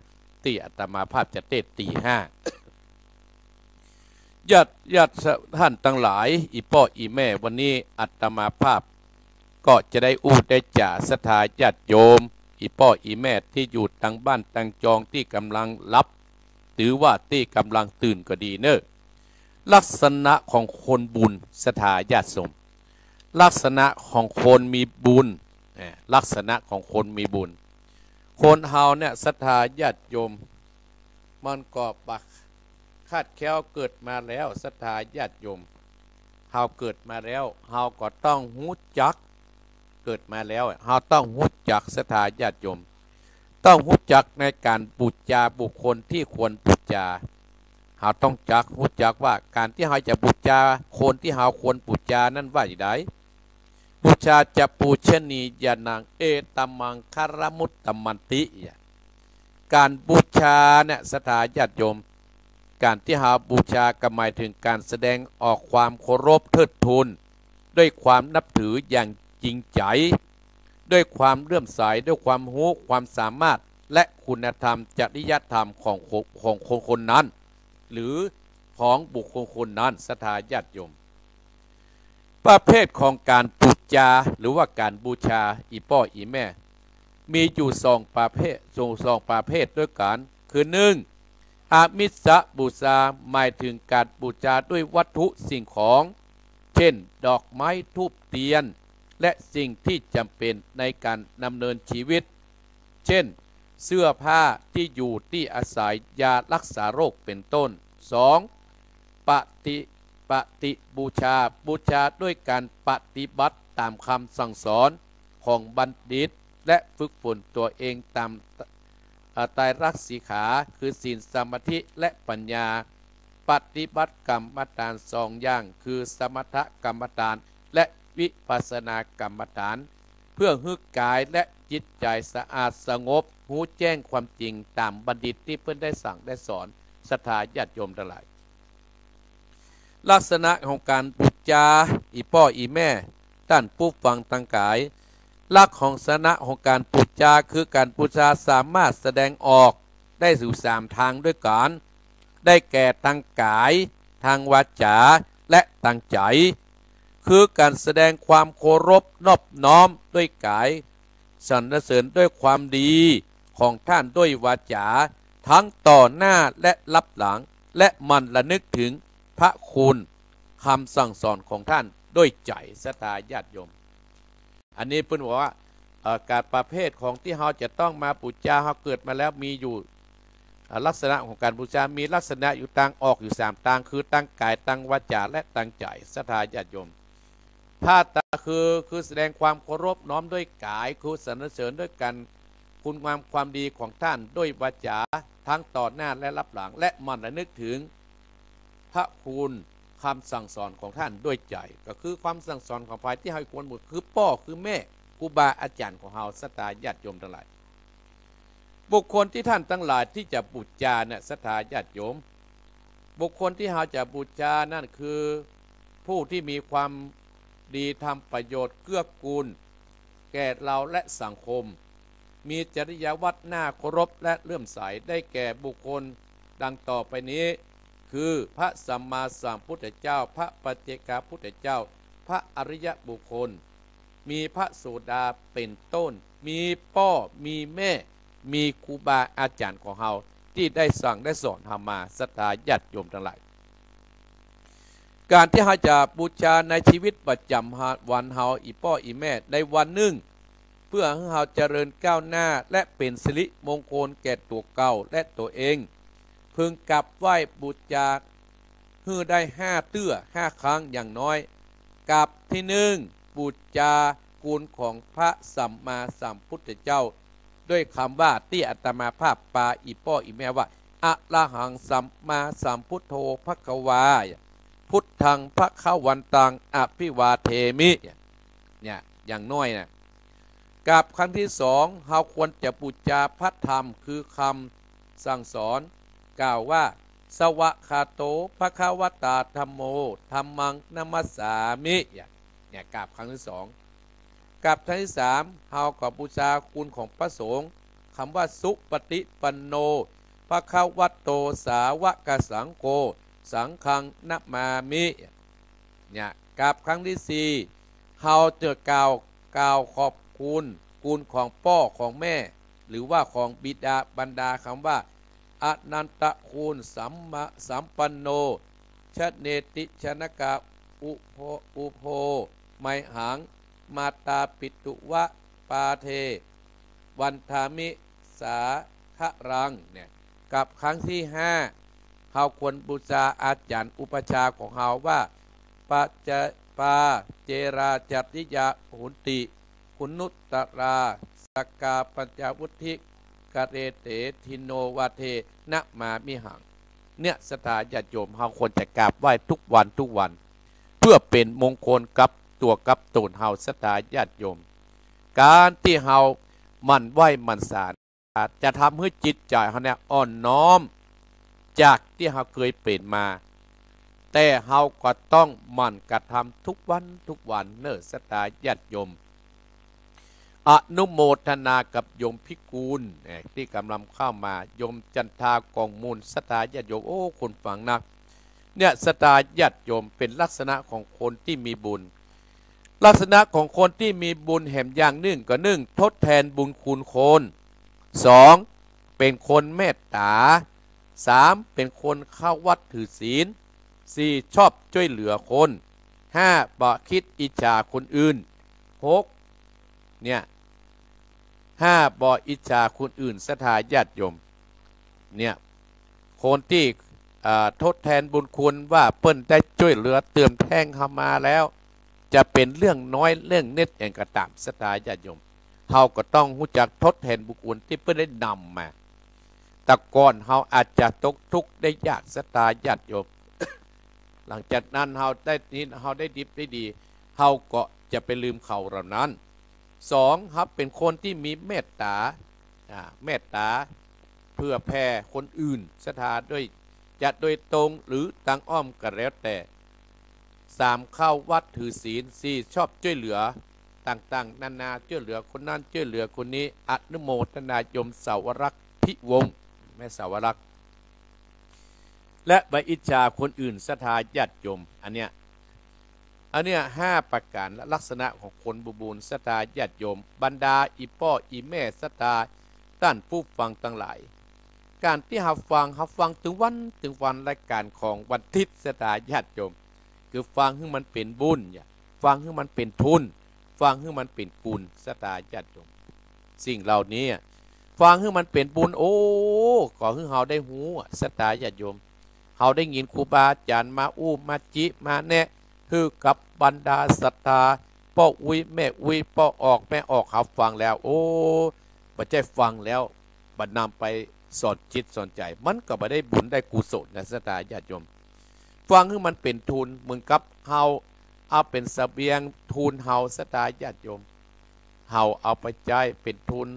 ตี้อาตมาภาพจะเทศน์ตีห้า ญาติ ญาติท่านตังหลาย อี่ป้ออี่แม่ วันนี้อาตมาภาพ ก็จะได้อู้ได้จ๋าศรัทธาญาติโยม อี่ป้ออี่แม่ตี้อยู่ตังบ้านตังจองตี้ก่ำลังหลับ หรือว่าตี้ก่ำลังตื่นก็ดีเน่อ ลักษณะของคนบุญ ศรัทธาญาติโยม ลักษณะของคนมีบุญ เอ่อ ลักษณะของคนมีบุญ คนเฮาเนี่ย ศรัทธาญาติโยม มันก็บ่ขาดแคล้วเกิดมาแล้ว ศรัทธาญาติโยม เฮาเกิดมาแล้ว เฮาก็ต้องฮู้จัก เกิดมาแล้ว เฮาต้องฮู้จัก ศรัทธาญาติโยม ต้องฮู้จักในก๋านบูชาบุคคลตี้ควรบูชา เฮาต้องจัก ฮู้จักว่าก๋านตี้เฮาจะบูชาคนตี้เฮาควรบูชานั้นว่าอย่างใด บูชาจะปูชนียานัง เอตมมังคลมุตตมันติ ก๋านบูชาเนี่ย ศรัทธาญาติโยม ก๋านตี้เฮาบูชาก็หมายเถิงก๋านแสดงออกความเคารพเทิดทูน ด้วยความนับถืออย่างจริงใจ๋ ด้วยความเลื่อมใส ด้วยความฮู้ความสามารถ และคุณธรรมจริยธรรมของคน ของคนคนนั้น หรือของบุคคลคนนั้น ศรัทธาญาติโยม ประเภทของก๋านปูจา หรือว่าก๋านบูชา อี่ป้ออี่แม่ มีอยู่สองประเภท สอง สองประเภทด้วยกั๋น คือ หนึ่ง อามิสบูชา หมายเถิงก๋านบูชาด้วยวัตถุสิ่งของ เช่น ดอกไม้ ธูปเตียน และสิ่งตี้จ๋ำเป๋นในก๋านดำเนินชีวิต เช่น เสื้อผ้า ตี้อยู่ ตี้อาศัย ยารักษาโรค เป๋นต้น สอง ปฏิ ปฏิบูชา บูชาด้วยก๋านปฏิบัติต๋ามกำสั่งสอนของบัณฑิต และฝึกฝนตั๋วเองต๋าม เอ่อ ไตรลักษณ์สีขา คือศีล สมาธิ และปัญญา ปฏิบัติกรรมฐานสองอย่าง คือสมถกรรมฐาน และวิปัสสนากรรมฐาน เพื่อหื้อกายและจิตใจ๋สะอาดสงบ ฮู้แจ้งความจริงต๋ามบัณฑิตตี้เปิ้นได้สั่งได้สอน ศรัทธาญาติโยมตังหลาย ลักษณะของก๋านปูจา อี่ป้ออี่แม่ ต้านผู้ฟังตังหลาย ลักษณะของก๋านปูจา คือก๋านปูจาสามารถแสดงออกได้อยู่สามตางด้วยกั๋น ได้แก่ตางก๋าย ตางวาจา และตางใจ๋ คือก๋านแสดงความเคารพนอบน้อมด้วยก๋าย สรรเสริญด้วยความดีของต้านด้วยวาจา ตึงต่อหน้าและลับหลัง และหมั่นระลึกเถิงพระคุณกำสั่งสอนของต้านด้วยใจ๋ ศรัทธาญาติโยม อันนี้เปิ้นบอกว่า เอ่อ ก๋านประเภทของตี้เฮาจะต้องมาปูจา เฮาเกิดมาแล้วมีอยู่ อ่า ลักษณะของก๋านปูจา มีลักษณะอยู่ตางออกอยู่สามตาง คือตางก๋าย ตางวาจา และตางใจ๋ ศรัทธาญาติโยม พ ทาตาคือ คือแสดงความเคารพน้อมด้วยก๋าย คือสรรเสริญด้วยกัน คุณงามความดีของท่านด้วยวาจา ทั้งต่อหน้าและลับหลัง และหมั่นระลึกถึงพระคุณคำสั่งสอนของท่านด้วยใจ๋ ก็คือคำสั่งสอนของใผตี้เฮาควรบูชา คือป้อ คือแม่ ครูบาอาจ๋ารย์ของเฮา ศรัทธาญาติโยมตังหลาย บุคคลตี้ท่านตังหลายตี้จะบูชาเนี่ย ศรัทธาญาติโยม บุคคลตี้เฮาจะบูชานั้นคือ ผู้ตี้มีความดีทำประโยชน์เกื้อกูลแก่เราและสังคม มีจริยวัตรน่าเคารพและเลื่อมใส ได้แก่บุคคลดังต่อไปนี้ คือพระสัมมาสัมพุทธเจ้า พระปัจเจกพุทธเจ้า พระอริยบุคคล มีพระโสดาเป็นต้น มีป้อ มีแม่ มีครูบาอาจ๋ารย์ของเฮาตี้ได้สั่งได้สอนเฮามา ศรัทธาญาติโยมตังหลาย ก๋านตี้เฮาจะบูชาในชีวิตประจ๋ำวันเฮา อี่ป้ออี่แม่ ในวันนึ่ง เปื้อหื้อเฮาเจริญก้าวหน้า และเป๋นสิริมงคลแก่ตั๋วเก่าและตั๋วเอง พึงกราบไหว้บูชาหื้อได้ห้าเตื้อ ห้าครั้งอย่างน้อย กราบตี้นึ่ง บูชาคุณของพระสัมมาสัมพุทธเจ้า ด้วยกำว่าตี้อาตมาภาพปาอี่ป้ออี่แม่ว่า อะระหังสัมมาสัมพุทโธภะคะวา พุทธังภะคะวันตังอะภิวาเทมิ เนี่ย อย่างน้อยนะ กราบครั้งตี้สอง เฮาควรจะบูชาพระธรรม คือกำสั่งสอน กล่าวว่า สวากขาโตภะคะวะตาธัมโม ธัมมังนะมัสสามิ เนี่ย กราบครั้งตี้สอง กราบครั้งตี้สาม เฮาก็บูชาคุณของพระสงฆ์ กำว่า สุปฏิปันโน ภะคะวะโต สาวกสังโฆ สังฆังนะมามิ เนี่ย กราบครั้งตี้สี่ เฮาจะกล่าว กล่าวขอบคุณ คุณของป้อของแม่ หรือว่าของบิดามารดากำว่า อนันตคุณสัมมาสัมปันโน ชะเนติชะนะกาอุโภ อุโภ ไมหัง มาตาปิตุวะปาเท วันทามิสาคะรัง เนี่ย กราบครั้งตี้ห้า เฮาควรบูชาอาจ๋ารย์อุปัชฌาย์ของเฮาว่า ปาเจ ปาเจราจริยาหุนติ คุณุตตรา สกาปัญจาวุทธิ กะเรเต ทินโนวาเท นะมามิหัง เนี่ย ศรัทธาญาติโยม เฮาควรจะกราบไหว้ทุกวันทุกวัน เปื้อเป๋นมงคลกับตั๋วกับต๋นเฮา ศรัทธาญาติโยม ก๋านตี้เฮาหมั่นไหว้หมั่นสา จะทำหื้อจิตใจ๋เฮาเนี่ยอ่อนน้อม จากตี้เฮาเกยเป๋นมา แต่เฮาก็ต้องหมั่นกระทำทุกวันทุกวันเน่อ ศรัทธาญาติโยม อนุโมทนากับโยมพิกูล เนี่ย ตี้ก่ำลังเข้ามา โยมจันทากองมูล ศรัทธาญาติโยม โอ้ คนฟังนัก เนี่ย ศรัทธาญาติโยม เป๋นลักษณะของคนตี้มีบุญ ลักษณะของคนตี้มีบุญแหมอย่างนึ่งก็ นึ่ง ทดแทนบุญคุณคน สอง เป๋นคนเมตต๋า สาม เป๋นคนเข้าวัดถือศีล สี่ ชอบจ้วยเหลือคน ห้า บ่คิดอิจฉาคนอื่น หก เนี่ย ห้า บ่อิจฉาคนอื่น ศรัทธาญาติโยม เนี่ย คนตี้ อ่า ทดแทนบุญคุณว่าเปิ้นได้จ้วยเหลือเติมแท่งเฮามาแล้ว จะเป๋นเรื่องน้อยเรื่องเน็ดเองก็ต๋าม ศรัทธาญาติโยม เฮาก็ต้องฮู้จักทดแทนบุญคุณตี้เปิ้นได้นำมา แต่ก่อนเฮาอาจจะตกทุกข์ได้ยาก ศรัทธาญาติโยม หลังจากนั้นเฮาได้นี้ เฮาได้ดิบได้ดี เฮาก็จะไปลืมเขาเหล่านั้น สอง เฮาเป๋นคนตี้มีเมตต๋า อ่า เมตต๋าเผื่อแผ่คนอื่น ศรัทธา ด้วย จะโดยตรงหรือตางอ้อมก็แล้วแต่ สาม เข้าวัดถือศีล สี่ ชอบจ้วยเหลือต่างๆ นานา จ้วยเหลือคนนั้น จ้วยเหลือคนนี้ อนุโมทนาโยมสาวรักษ์พิวงศ์ แม่สาวรักษ์ และบ่อิจฉาคนอื่น ศรัทธาญาติโยม อันเนี้ย อันเนี้ย ห้า ประก๋าน และลักษณะของคนมีบุญ ศรัทธาญาติโยม บรรดาอี่ป้ออี่แม่ ศรัทธาต้านผู้ฟังตังหลาย ก๋านตี้เฮาฟัง เฮาฟังตึงวันตึงวัน รายก๋านของวันอาทิตย์ ศรัทธาญาติโยม คือฟังหื้อมันเป๋นบุญ ฟังหื้อมันเป๋นทุน ฟังหื้อมันเป๋นกุณ ศรัทธาญาติโยม สิ่งเหล่านี้ ฟังหื้อมันเป๋นบุญ โอ้ ขอหื้อเฮาได้ฮู้ ศรัทธาญาติโยม เฮาได้ยินครูบาอาจ๋ารย์มาอู้ มาจิ มาแนะ หื้อกับบรรดาศรัทธาป้ออุ๊ยแม่อุ๊ย ป้อออกแม่ออก เขาฟังแล้ว โอ้ บ่ใจ้ฟังแล้ว บ่นำไปสอนจิตสอนใจ๋ มันก็บ่ได้บุญได้กุศลนะศรัทธาญาติโยม ฟังหื้อมันเป๋นทุน เหมือนกับเฮาเอาเป๋นเสบียงทุนเฮาศรัทธาญาติโยม เฮาเอาไปใจ๊เป๋นทุน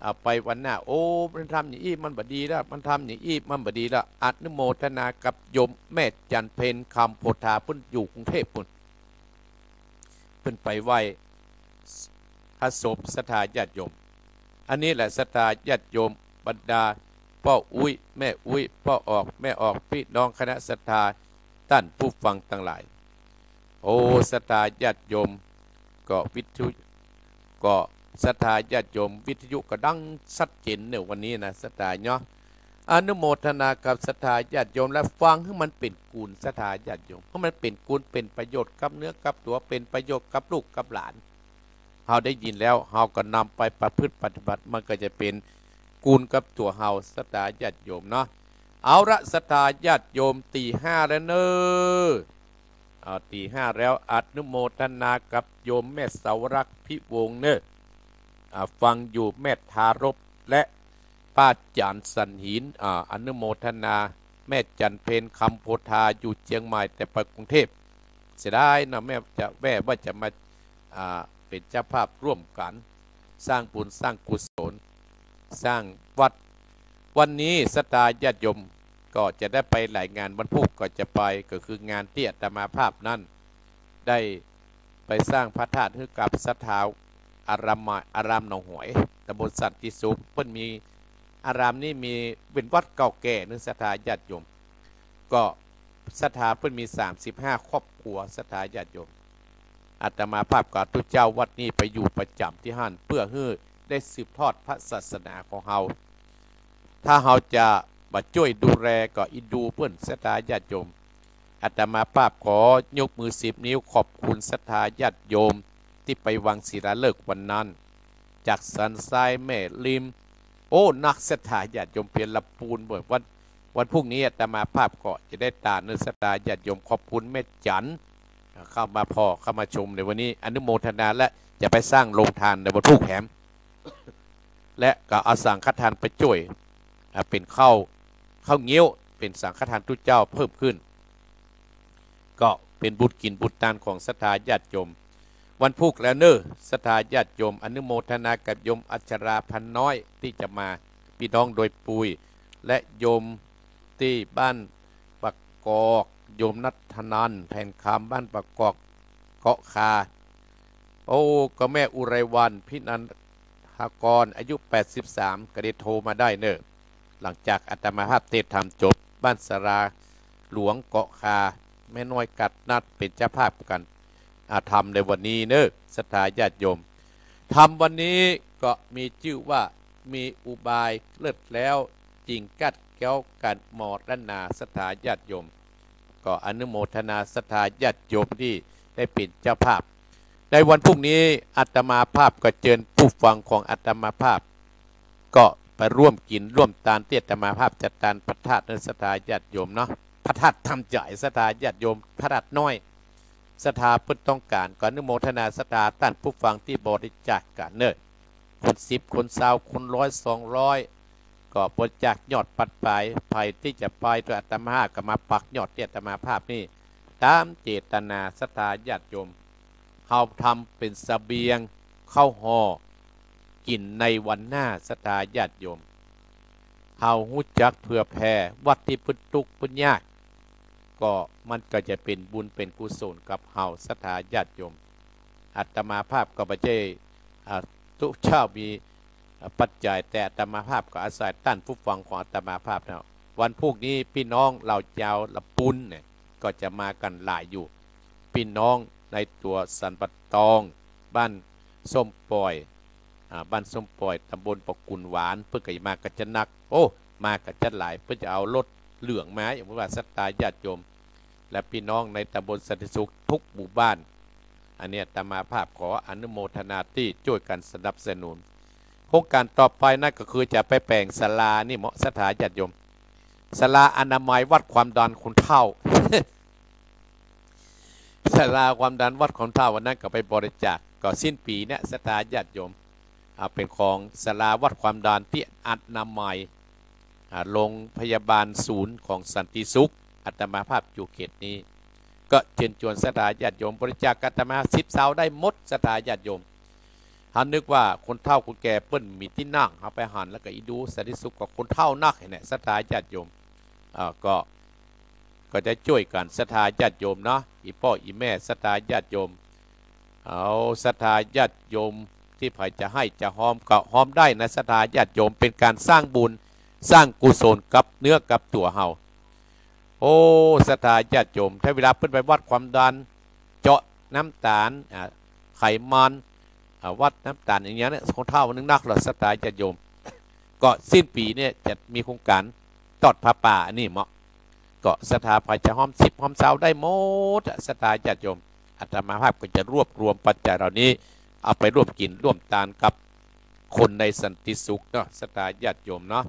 เอาไปวันหน้า โอ้ มันทำอย่างอี้มันบ่ดีแล้ว มันทำอย่างอี้มันบ่ดีแล้ว อนุโมทนากับโยมแม่จันเพ็ญ คำโพธา เปิ้นอยู่กรุงเทพฯปู๊น เปิ้นไปไหว้พระศพศรัทธาญาติโยม อันนี้แหละศรัทธาญาติโยม บรรดาป้ออุ๊ยแม่อุ๊ย ป้อออกแม่ออก ปี้น้องคณะศรัทธา ต้านผู้ฟังตังหลาย โอ้ ศรัทธาญาติโยม ก็วิทยุ ก็ศรัทธาญาติโยม วิทยุก็ดังชัดเจ๋นเน่อวันนี้นะศรัทธาเนาะ อนุโมทนากับศรัทธาญาติโยม และฟังหื้อมันเป๋นกุศลศรัทธาญาติโยม หื้อมันเป๋นกุศลเป๋นประโยชน์กับเนื้อกับตั๋ว เป๋นประโยชน์กับลูกกับหลาน เฮาได้ยินแล้ว เฮาก็นำไปประพฤติปฏิบัติ มันก็จะเป๋นกุศลกับตั๋วเฮาศรัทธาญาติโยมเนาะ เอาละศรัทธาญาติโยม ตีห้าแล้วเน่อ อ่า ตีห้าแล้ว อนุโมทนากับโยมแม่เสารักษ์ พิวงศ์เน่อ อ่า ฟังอยู่แม่ทารพ และป้าจันสันหิน อ่า อนุโมทนา แม่จันเพ็ญ คำโพธา อยู่เจียงใหม่ แต่ไปกรุงเทพฯ เสียดายนะ แม่จะแว่ว่าจะมา อ่า เป๋นเจ้าภาพร่วมกั๋น สร้างบุญสร้างกุศล สร้างวัด วันนี้ศรัทธาญาติโยมก็จะได้ไปหลายงาน วันพูกก็จะไป ก็คืองานตี้อาตมาภาพนั้น ได้ไปสร้างพระธาตุหื้อกับศรัทธาอาราม อารามหนองหอย ตำบลสันติสุข เปิ้นมี อารามนี้มีเป๋นวัดเก่าแก่เน่อศรัทธาญาติโยม ก็ศรัทธาเปิ้นมีสามสิบห้าครอบครัวศรัทธาญาติโยม อาตมาภาพก็เอาตุ๊เจ้าวัดนี้ไปอยู่ประจ๋ำตี้หั้น เปื้อหื้อได้สืบทอดพระศาสนาของเฮา ถ้าเฮาจะบ่จ้วยดูแลก็อินดูเปิ้นศรัทธาญาติโยม อาตมาภาพขอยกมือสิบนิ้วขอบคุณศรัทธาญาติโยมตี้ไปวางศิลาฤกษ์วันนั้น จากสันทรายแม่ริม โอ้ นักศรัทธาญาติโยมเปียรปูนเบิ่ง วัน วันพูกนี้อาตมาภาพก็จะได้ตานเน่อศรัทธาญาติโยม ขอบคุณแม่จัน เข้ามาผ่อ เข้ามาชมในวันนี้ อนุโมทนา และจะไปสร้างโฮงตานในวันพูกแหม และก็เอาสังฆทานไปจ้วย อ่า เป๋นข้าว ข้าวเงี้ยว เป๋นสังฆทานตุ๊เจ้าเพิ่มขึ้น ก็เป๋นบุญกิ๋นบุญตานของศรัทธาญาติโยม วันพูกแล้วเน่อศรัทธาญาติโยม อนุโมทนากับโยมอัชรา พันน้อย ตี้จะมา ปี้น้องโดยปุย และโยมตี้บ้านปากกอก โยมนัทธนันท์ แผ่นคำ บ้านปากกอก เกาะคา โอ้ ก็แม่อุไรวรรณ พินันทกร อายุแปดสิบสาม ก็ได้โทรมาได้เน่อ หลังจากอาตมาภาพเตสน์ธรรมจบ บ้านสาราหลวงเกาะคา แม่น้อยกัดนัดเป๋นเจ้าภาพกั๋น อ่า ธรรมในวันนี้เน่อศรัทธาญาติโยม ธรรมวันนี้ก็มีจื้อว่า มีอุบายเลิศแล้ว จึงกัดแก้วกั๋นมรณา ศรัทธาญาติโยม ก็อนุโมทนาศรัทธาญาติโยมตี้ได้เป๋นเจ้าภาพ ในวันพูกนี้อาตมาภาพก็เจิญผู้ฟังของอาตมาภาพ ก็ไปร่วมกิ๋นร่วมตานตี้อาตมาภาพจะตานพระธาตุเน่อศรัทธาญาติโยมเนาะ พระธาตุธรรมใหญ่ศรัทธาญาติโยม พระธาตุน้อย ศรัทธาเปิ้นต้องก๋าน ก็อนุโมทนาศรัทธาต้านผู้ฟังตี้บริจาคกั๋นเน่อ คนสิบ คนซาว คนร้อย สองร้อย ก็บริจาคยอดปัจจัย ใผตี้จะไปตวยอาตมาภาพก็มาปักยอดตี้อาตมาภาพนี่ ต๋ามเจตนาศรัทธาญาติโยม เฮาทำเป๋นเสบียงข้าวห่อกิ๋นในวันหน้าศรัทธาญาติโยม เฮาฮู้จักเผื่อแผ่วัดตี้เปิ้นตุ๊กข์เปิ้นยาก ก็มันก็จะเป๋นบุญเป๋นกุศลกับเฮาศรัทธาญาติโยม อาตมาภาพก็บ่ใจ้ อ่า ตุ๊เจ้ามี อ่า ปัจจัย แต่อาตมาภาพก็อาศัยต้านผู้ฟังของอาตมาภาพเนาะ วันพูกนี้ปี้น้องเหล่าจาวละปูนเนี่ย ก็จะมากั๋นหลายอยู่ ปี้น้องในตั๋วสันป่าตอง บ้านส้มป่อย อ่า บ้านส้มป่อย ตำบลปะกุนหวาน เปิ้นก็มากั๋นจะนัก โอ้ มากั๋นจะหลาย เปิ้นจะเอารถเหลืองมา อย่างว่าศรัทธาญาติโยม และปี้น้องในตำบลสันติสุขทุกหมู่บ้าน อันนี้อาตมาภาพขออนุโมทนาตี้จ้วยกั๋นสนับสนุน โครงก๋านต่อไปนั้นก็คือจะไปแป๋งศาลานี่เนาะศรัทธาญาติโยม ศาลาอนามัยวัดความดันคนเฒ่า ศาลาความดันวัดความเฒ่าอันนั้นก็ไปบริจาค ก็สิ้นปี๋เนี่ย ศรัทธาญาติโยม อ่า เป๋นของศาลาวัดความดันตี้อนามัย อ่า โรงพยาบาลศูนย์ของสันติสุข อาตมาภาพอยู่เขตนี้ ก็เจิญจวนศรัทธาญาติโยมบริจาคอาตมา สิบเสาได้หมด ศรัทธาญาติโยม เฮานึกว่าคนเฒ่าคนแก่เปิ้นมีตี้นั่ง เฮาไปหันแล้วก็อิดูสันติสุขก็คนเฒ่านัก หั้นแหละ ศรัทธาญาติโยม อ่า ก็ ก็จะจ้วยกั๋นศรัทธาญาติโยมเนาะ อี่ป้ออี่แม่ศรัทธาญาติโยม เอาศรัทธาญาติโยมตี้ใผจะหื้อจะฮอมก็ฮอมได้นะ ศรัทธาญาติโยม เป๋นก๋านสร้างบุญสร้างกุศลกับเนื้อกับตั๋วเฮา โอ้ ศรัทธาญาติโยม ถ้าเวลาเปิ้นไปวัดความดัน เจาะน้ำตาล อ่า ไขมัน อ่า วัดน้ำตาลอย่างเงี้ยเนี่ย คนเฒ่านึกนักเหรอ ศรัทธาญาติโยม ก็สิ้นปี๋เนี่ยจะมีโครงก๋านตอดผ้าป่าอันนี้เนาะ ก็ศรัทธาใผจะฮอมสิบฮอมเสาได้หมดอะ ศรัทธาญาติโยม อาตมาภาพก็จะรวบรวมปัจจัยเหล่านี้ เอาไปร่วมกิ๋นร่วมตานกับคนในสันติสุขเนาะ ศรัทธาญาติโยมเนาะ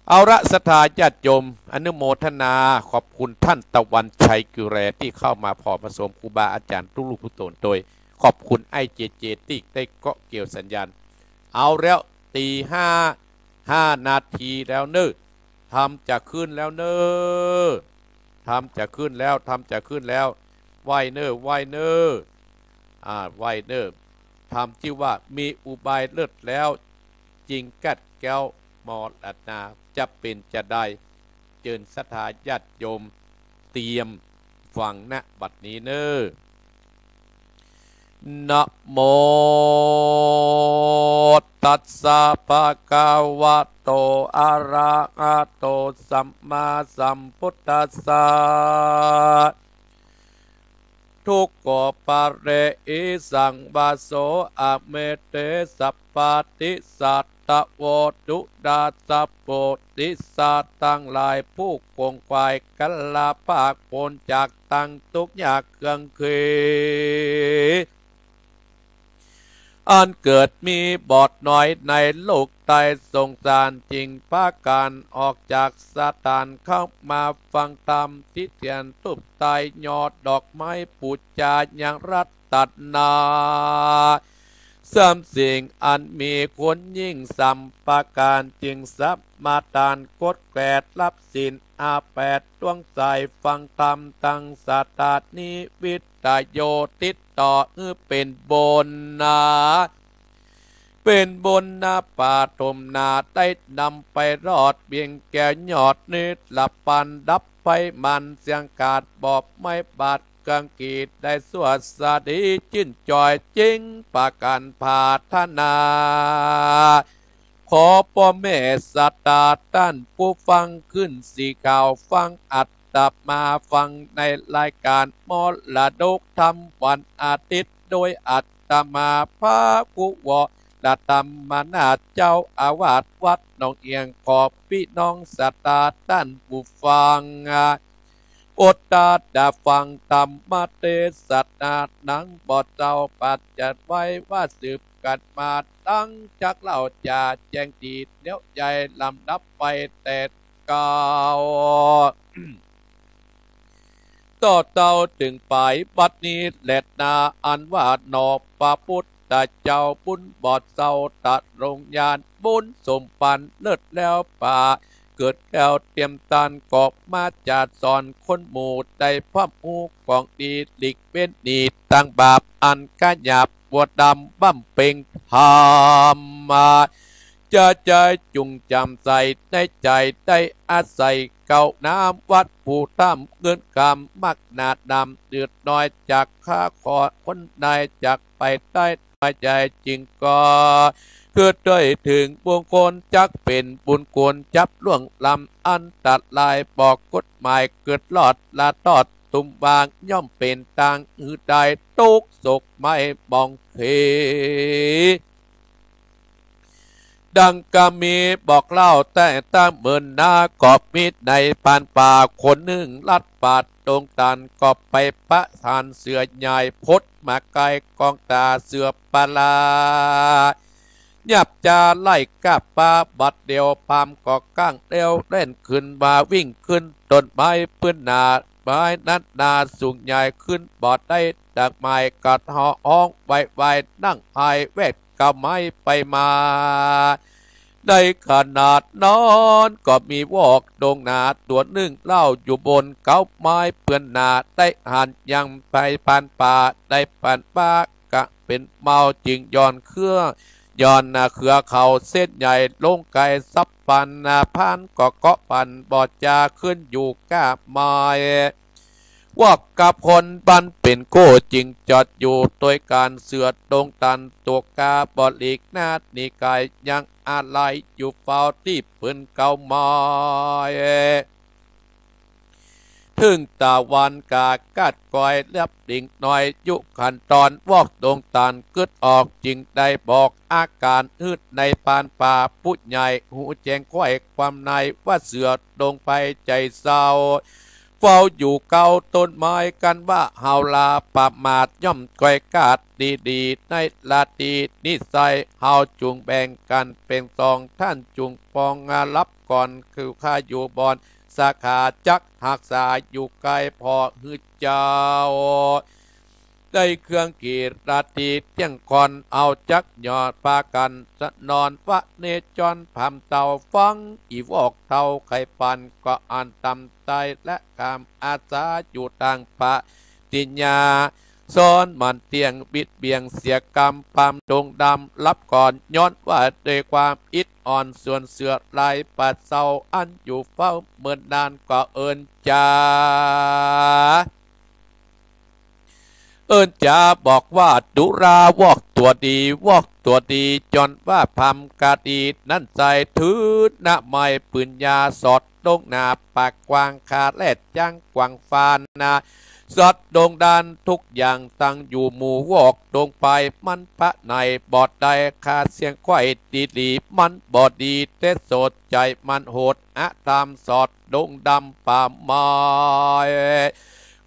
เอาละ ศรัทธาญาติโยม อนุโมทนา ขอบคุณต้านตะวันชัยกุแลตี้เข้ามาผ่อผสมครูบาอาจ๋ารย์ทุกรูปทุกต๋น โดยขอบคุณไอ้เจเจตี้ได้เกาะเกี่ยวสัญญาณ เอาแล้ว ตีห้า ห้านาทีแล้วเน่อ ธรรมจะขึ้นแล้วเน่อ ธรรมจะขึ้นแล้ว ธรรมจะขึ้นแล้ว ไหว้เน่อ ไหว้เน่อ อ่า ไหว้เน่อ ธรรมตี้ว่ามีอุบายเลิศแล้ว จึงกัดแก้วมรณา จะเป๋นจาใด เจิญศรัทธาญาติโยมเตรียมฟัง ณ บัดนี้เน่อ นะโม ตัสสะ ภะคะวะโต อะระหะโต สัมมาสัมพุทธัสสะ ทุกโข ปะเร อิสัง วะโส อะเม เต สัพพะ ติสสะ ตะโว ทุราชะ ปุริสะตังหลาย ผู้ขวนขวาย กล้าภาค ป๊นจากตังทุกข์ยากเครื่องเข็ญ อันเกิดมีบ่น้อยในโลกไตรสงสาร จึงปากั๋นออกจากสถานเข้ามาฟังธรรม ตี้เตียนธูปไต้ ยอดดอกไม้ปู๋จายังรัตนา สามสิ่งอันมีคุณยิ่งสามประก๋าน จึงสมาทานกดแขวดฮับศีลห้าแปด ดวงใสฟังธรรมตังศรัทธา นิวิตโย ติดต่อหื้อเป๋นบุญนา เป๋นบุญนา ปฐมนา ได้นำไปรอดเวียงแก้วยอดนิรภัณฑ์ ดับไฟมารเสี้ยงขาด บอบไม้บาดเครื่องขีด ได้สวัสดีจื้นจ่อย จึงปากั๋นผาถนา ขอป้อแม่ศรัทธาต้านผู้ฟัง ขึ้นสีขาวฟังอาตมา ฟังในรายก๋านมรดกธรรมวันอาทิตย์ โดยอาตมาพระครูวรธรรมนาถ เจ้าอาวาสวัดหนองเอียง ขอปี้น้องศรัทธาต้านผู้ฟัง โปรดตาดาฟังธรรมเตสนา ดังบ่าเจ้าปัจจัยไว้ว่า สืบกั๋นมา ดังจักเล่าจะแจ้งดี เดี๋ยวใหญ่ลำดับไปแต่เก๊า ต่อเต้าเถิงป๋ายบัดนี้แลนา อันว่าหนอ พระพุทธเจ้าบุญบ่าเจ้า ตรงญาณบุญสมปั๋น เลิศแล้วปา เกิดแล้วเตรียมตาน ก็มาจะสอนคนหมู่ ได้พร่ำฮู้ของดีหลีกเว้นหนี ตังบาปอันกะหยาบ บัวดำบำเพ็งธรรม จะใจ๋จุ่งจ่ำใสในใจ๋ ได้อาศัยเก๊าน้ำวัดภูธรรม เงินคำมากหนาดำ ดืดน้อยจากข้าขอคนใน จากไปได้น้อยใจ๋ จึงก่อคือได้เถิงบุญคุณ จักเป๋นบุญคุณจับล่วงล้ำ อันตรายบ่กฎหมาย เกิดรอดละตอด ตุ้มวางย่อมเป๋นตางหื้อได้ ตุ๊กข์โศกไม่บ่องเข ดังกะมีบอกเล่าแต่ตั้งเมินนา ก็มีในพรานป่าคนนึ่ง ลัดป่าดงตัน ก็ไปปะสานเสือใหญ่ พดมาใก้กองต๋าเสือปลา ยับจะไล่ก้าปาบัดเดี่ยว พราหมณ์ก็ก้างเดี่ยว แล่นขึ้นมาวิ่งขึ้นต้นไม้ปื้นหนา หมายนั้นนาสูงใหญ่ขึ้นบ่ได้ดังหมาย ก็ฮ้องไวๆ นั่งไห้แวดกำไม้ไปมา ในขณะนั้นก็มีวอกดงนาตั๋วนึ่งเล่าอยู่บนเก๊าไม้เปื้อนหนา ได้หันยังไปผ่านป่า ได้ผ่านป่า กะเป๋นเมาจึงหย่อนเครือ หย่อนนาเขือเขาเส้นใหญ่ลงไกสับปันนา พรานก็เกาะปันบ่จาขึ้นอยู่ก้าไม้ วอกกับคนบ้านเป๋นกู้จึงจอดอยู่ตวยกั๋น เสือดงตันตั๋วกาบ่หลีกหน้าหนีไก๋ ยังอาลัยอยู่เฝ้าตี้ปืนเก๊าไม้ เถิงตะวันกากัดก้อยลับหลิงน้อย ยุคันตอนวอกดงตันกึ๊ดออก จึงได้บอกอาก๋านหื้อในพรานป่าผู้ใหญ่ ฮู้แจ้งไขว้ความในว่าเสือดงไปใจ๋เศร้า เฝ้าอยู่เก๊าต้นไม้กั๋นว่าเฮาลาประมาทย่อมก้อยกาดดีๆ ในราตรีนี้ไซร้ เฮาจุ่งแบ่งกั๋นเป๋นสอง ต้านจุ่งปองลับก่อน คือข้าอยู่บ่อนสาขา จักฮักษาอยู่ใก้ผ่อหื้อเจ้า ได้เครื่องกีดราตรีเตี้ยงค่อน เอาจักหย่อนปากั๋นสะนอน วะเนจรพรามเฒ่าฟัง อี่วอกเฒ่าไขปัน ก็อันตำใต้และกำอาสาอยู่ตางปะติญญา ซ้อนมันเตี้ยงบิดเบี่ยงเสียกำ พรามดงดำลับก่อน ย้อนว่าด้วยความอิดอ่อน ส่วนเสือลายป่าเศร้า อันอยู่เฝ้าเมินนานก็เอิ้นจ๋า เอิ้นจ๋าบอกว่า ดูรา วอกตั๋วดี วอกตั๋วดี จ๋อนว่าพรามกาดี นั้นใส่ถือหน้าไม้ปืนยาว สอดดงหน้าปากกว้าง คาแลดจ้างกว้างฟานนา สอดดงด้านทุกอย่าง ตั้งอยู่หมู่วอกดงไป มันปะไหนบ่ได้ คาเสี้ยงไขว้ดีๆ มันบ่ดี แต่โสดใจ๋มันโหด อะตามสอดดงดำป่าไม้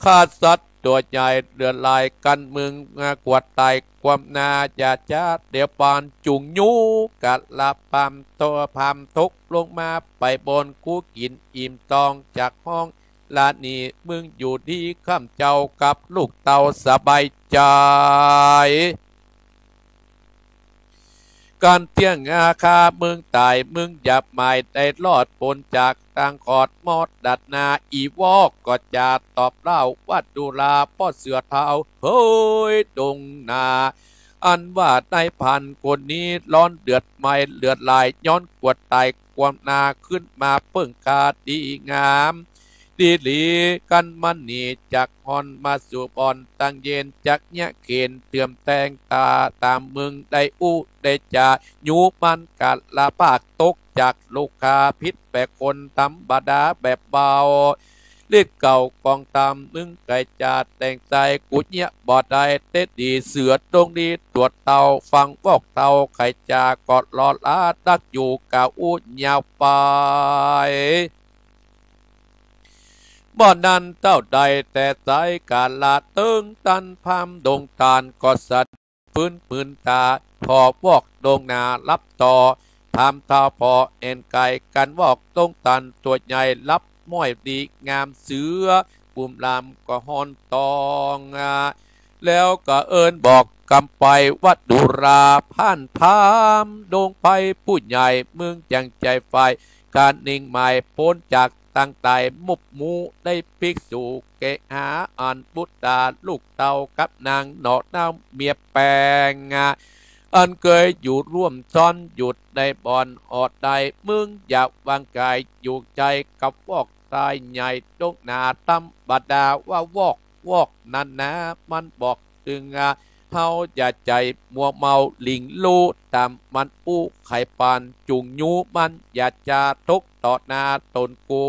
ฆ่าสัตว์ตั๋วใหญ่เหลือหลาย กั๋นเมืองกวาดต๋ายความนา อย่าจ๊าเดี๋ยวปานจุ่งยู้ กะละพรามโต พรามตกลงมาไปบน กู๋กิ๋นอิ่มตองจากห้อง ละนี่มึงอยู่ดี ข้ามเจ้ากับลูกเต้าสบายใจ๋ กั๋นเตี้ยงอาคา มึงต๋าย มึงหยาบหมาย ได้รอดป๊นจากตางขอดมอดดัดนา อี่วอกก็จ๋าตอบเล่าว่า ดูรา ป้อเสือเฒ่า เฮ้ย ดงนา อันว่านายพรานคนนี้ ร้อนเดือดไม้เลือดหลาย ย้อนกวาดต๋ายความนา ขึ้นมาเปิ้งคาดีงาม ดีหลี กั๋นมันหนีจากฮ้อนมาสู่บ่อนตังเย็น จักเยียะเข็นเติมแต่งต๋า ต๋ามมึงได้อู้ได้จ๋า ยู้มันกะละปาก ตกจากลูกคา ผิดแปลกคนธรรมดาแบบเบา ฤทธิ์เก่ากองต๋าม มึงไก่จ๋าแต่งใส่ กูเยียะบ่ได้ เต๊ดีเสือดงดีตั๋วเฒ่า ฟังวอกเฒ่าไขจ๋า ก็รอลาดักอยู่ กาอู้ยาวไป บ่นั้นเต้าใด แต่สายกาละเติงตัน พรามดงตานก็สะ ปืนปืนต๋า ผ่อวอกดงนาลับต่อ พรามเฒ่าผ่อแอ่นไก๋ กั๋นวอกดงตานตั๋วใหญ่ลับม้อยดีงาม เสือกุ่มลามก็ฮ้อนตอง แล้วก็เอิ้นบอกกำไปว่า ดูรา พรานพรามดงไปผู้ใหญ่ มึงยังใจ๋ฝ่าย ก๋านนิ่งหมายป๊นจากตางต๋าย มุบหมู่ได้ภิกษุเกหา อันปุตตาลูกเต้ากับนางหน่อเน่าเมียแปง อันเกยอยู่ร่วมซ้อนอยู่ในบ่อนออดได้ มึงอย่าวางก๋ายอยู่ใจ๋กับวอกต๋ายใหญ่ดงนา ธรรมดาว่าวอก วอกนั้นนา มันบอกตึง เฮาอย่าใจ๋มัวเมาหลิงลู่ต๋ามมันอู้ ไขปานจุ่งยู้มัน อย่าจ๋าตกต่อหน้าต๋นกู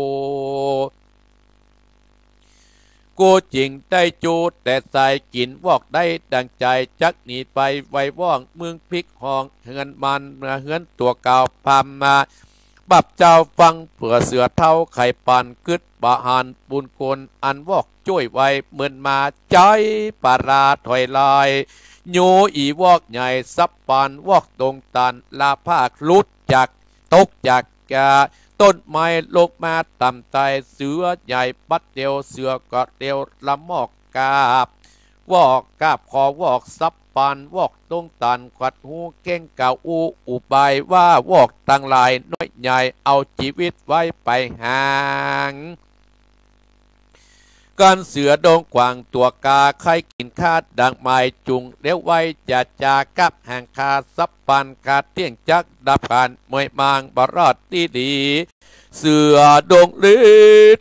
กูจึงได้จู้แต่ใส่ กิ๋นวอกได้ดังใจ๋ จักหนีไปไวว่อง มึงพลิกห้องเฮือนมัน เมือเฮือนตั๋วเก่า พรามมา บับเจ้าฟังเปื้อเสือเฒ่า ไขปานกึ๊ดบ่หันบุญคุณ อันวอกจ้วยไว้ เมินมาใจ๋ปาราถอยลาย ยู้อี่วอกใหญ่สับปาน วอกดงตานลาภาค หลุดจาก ตกจากกา ต้นไม้ลงมาต่ำตาย เสือใหญ่บัดเดียว เสือก็เดียวละมอกกาบ วอกกาบขอวอกสับปาน วอกดงตาน ขัดหูเก้งกาอู้อุบายว่า วอกตังหลายน้อยใหญ่ เอาจีวิตไว้ไปหาง กันเสือดงขวางตั๋วกา ใค่กิ๋นข้าดังไม้ จุ่งเลี้ยวไว้ จะจากับหางข้าสับปาน ข้าเตี้ยงจักดับขัน มวยมางบ่รอดตี้ดี เสือดงลี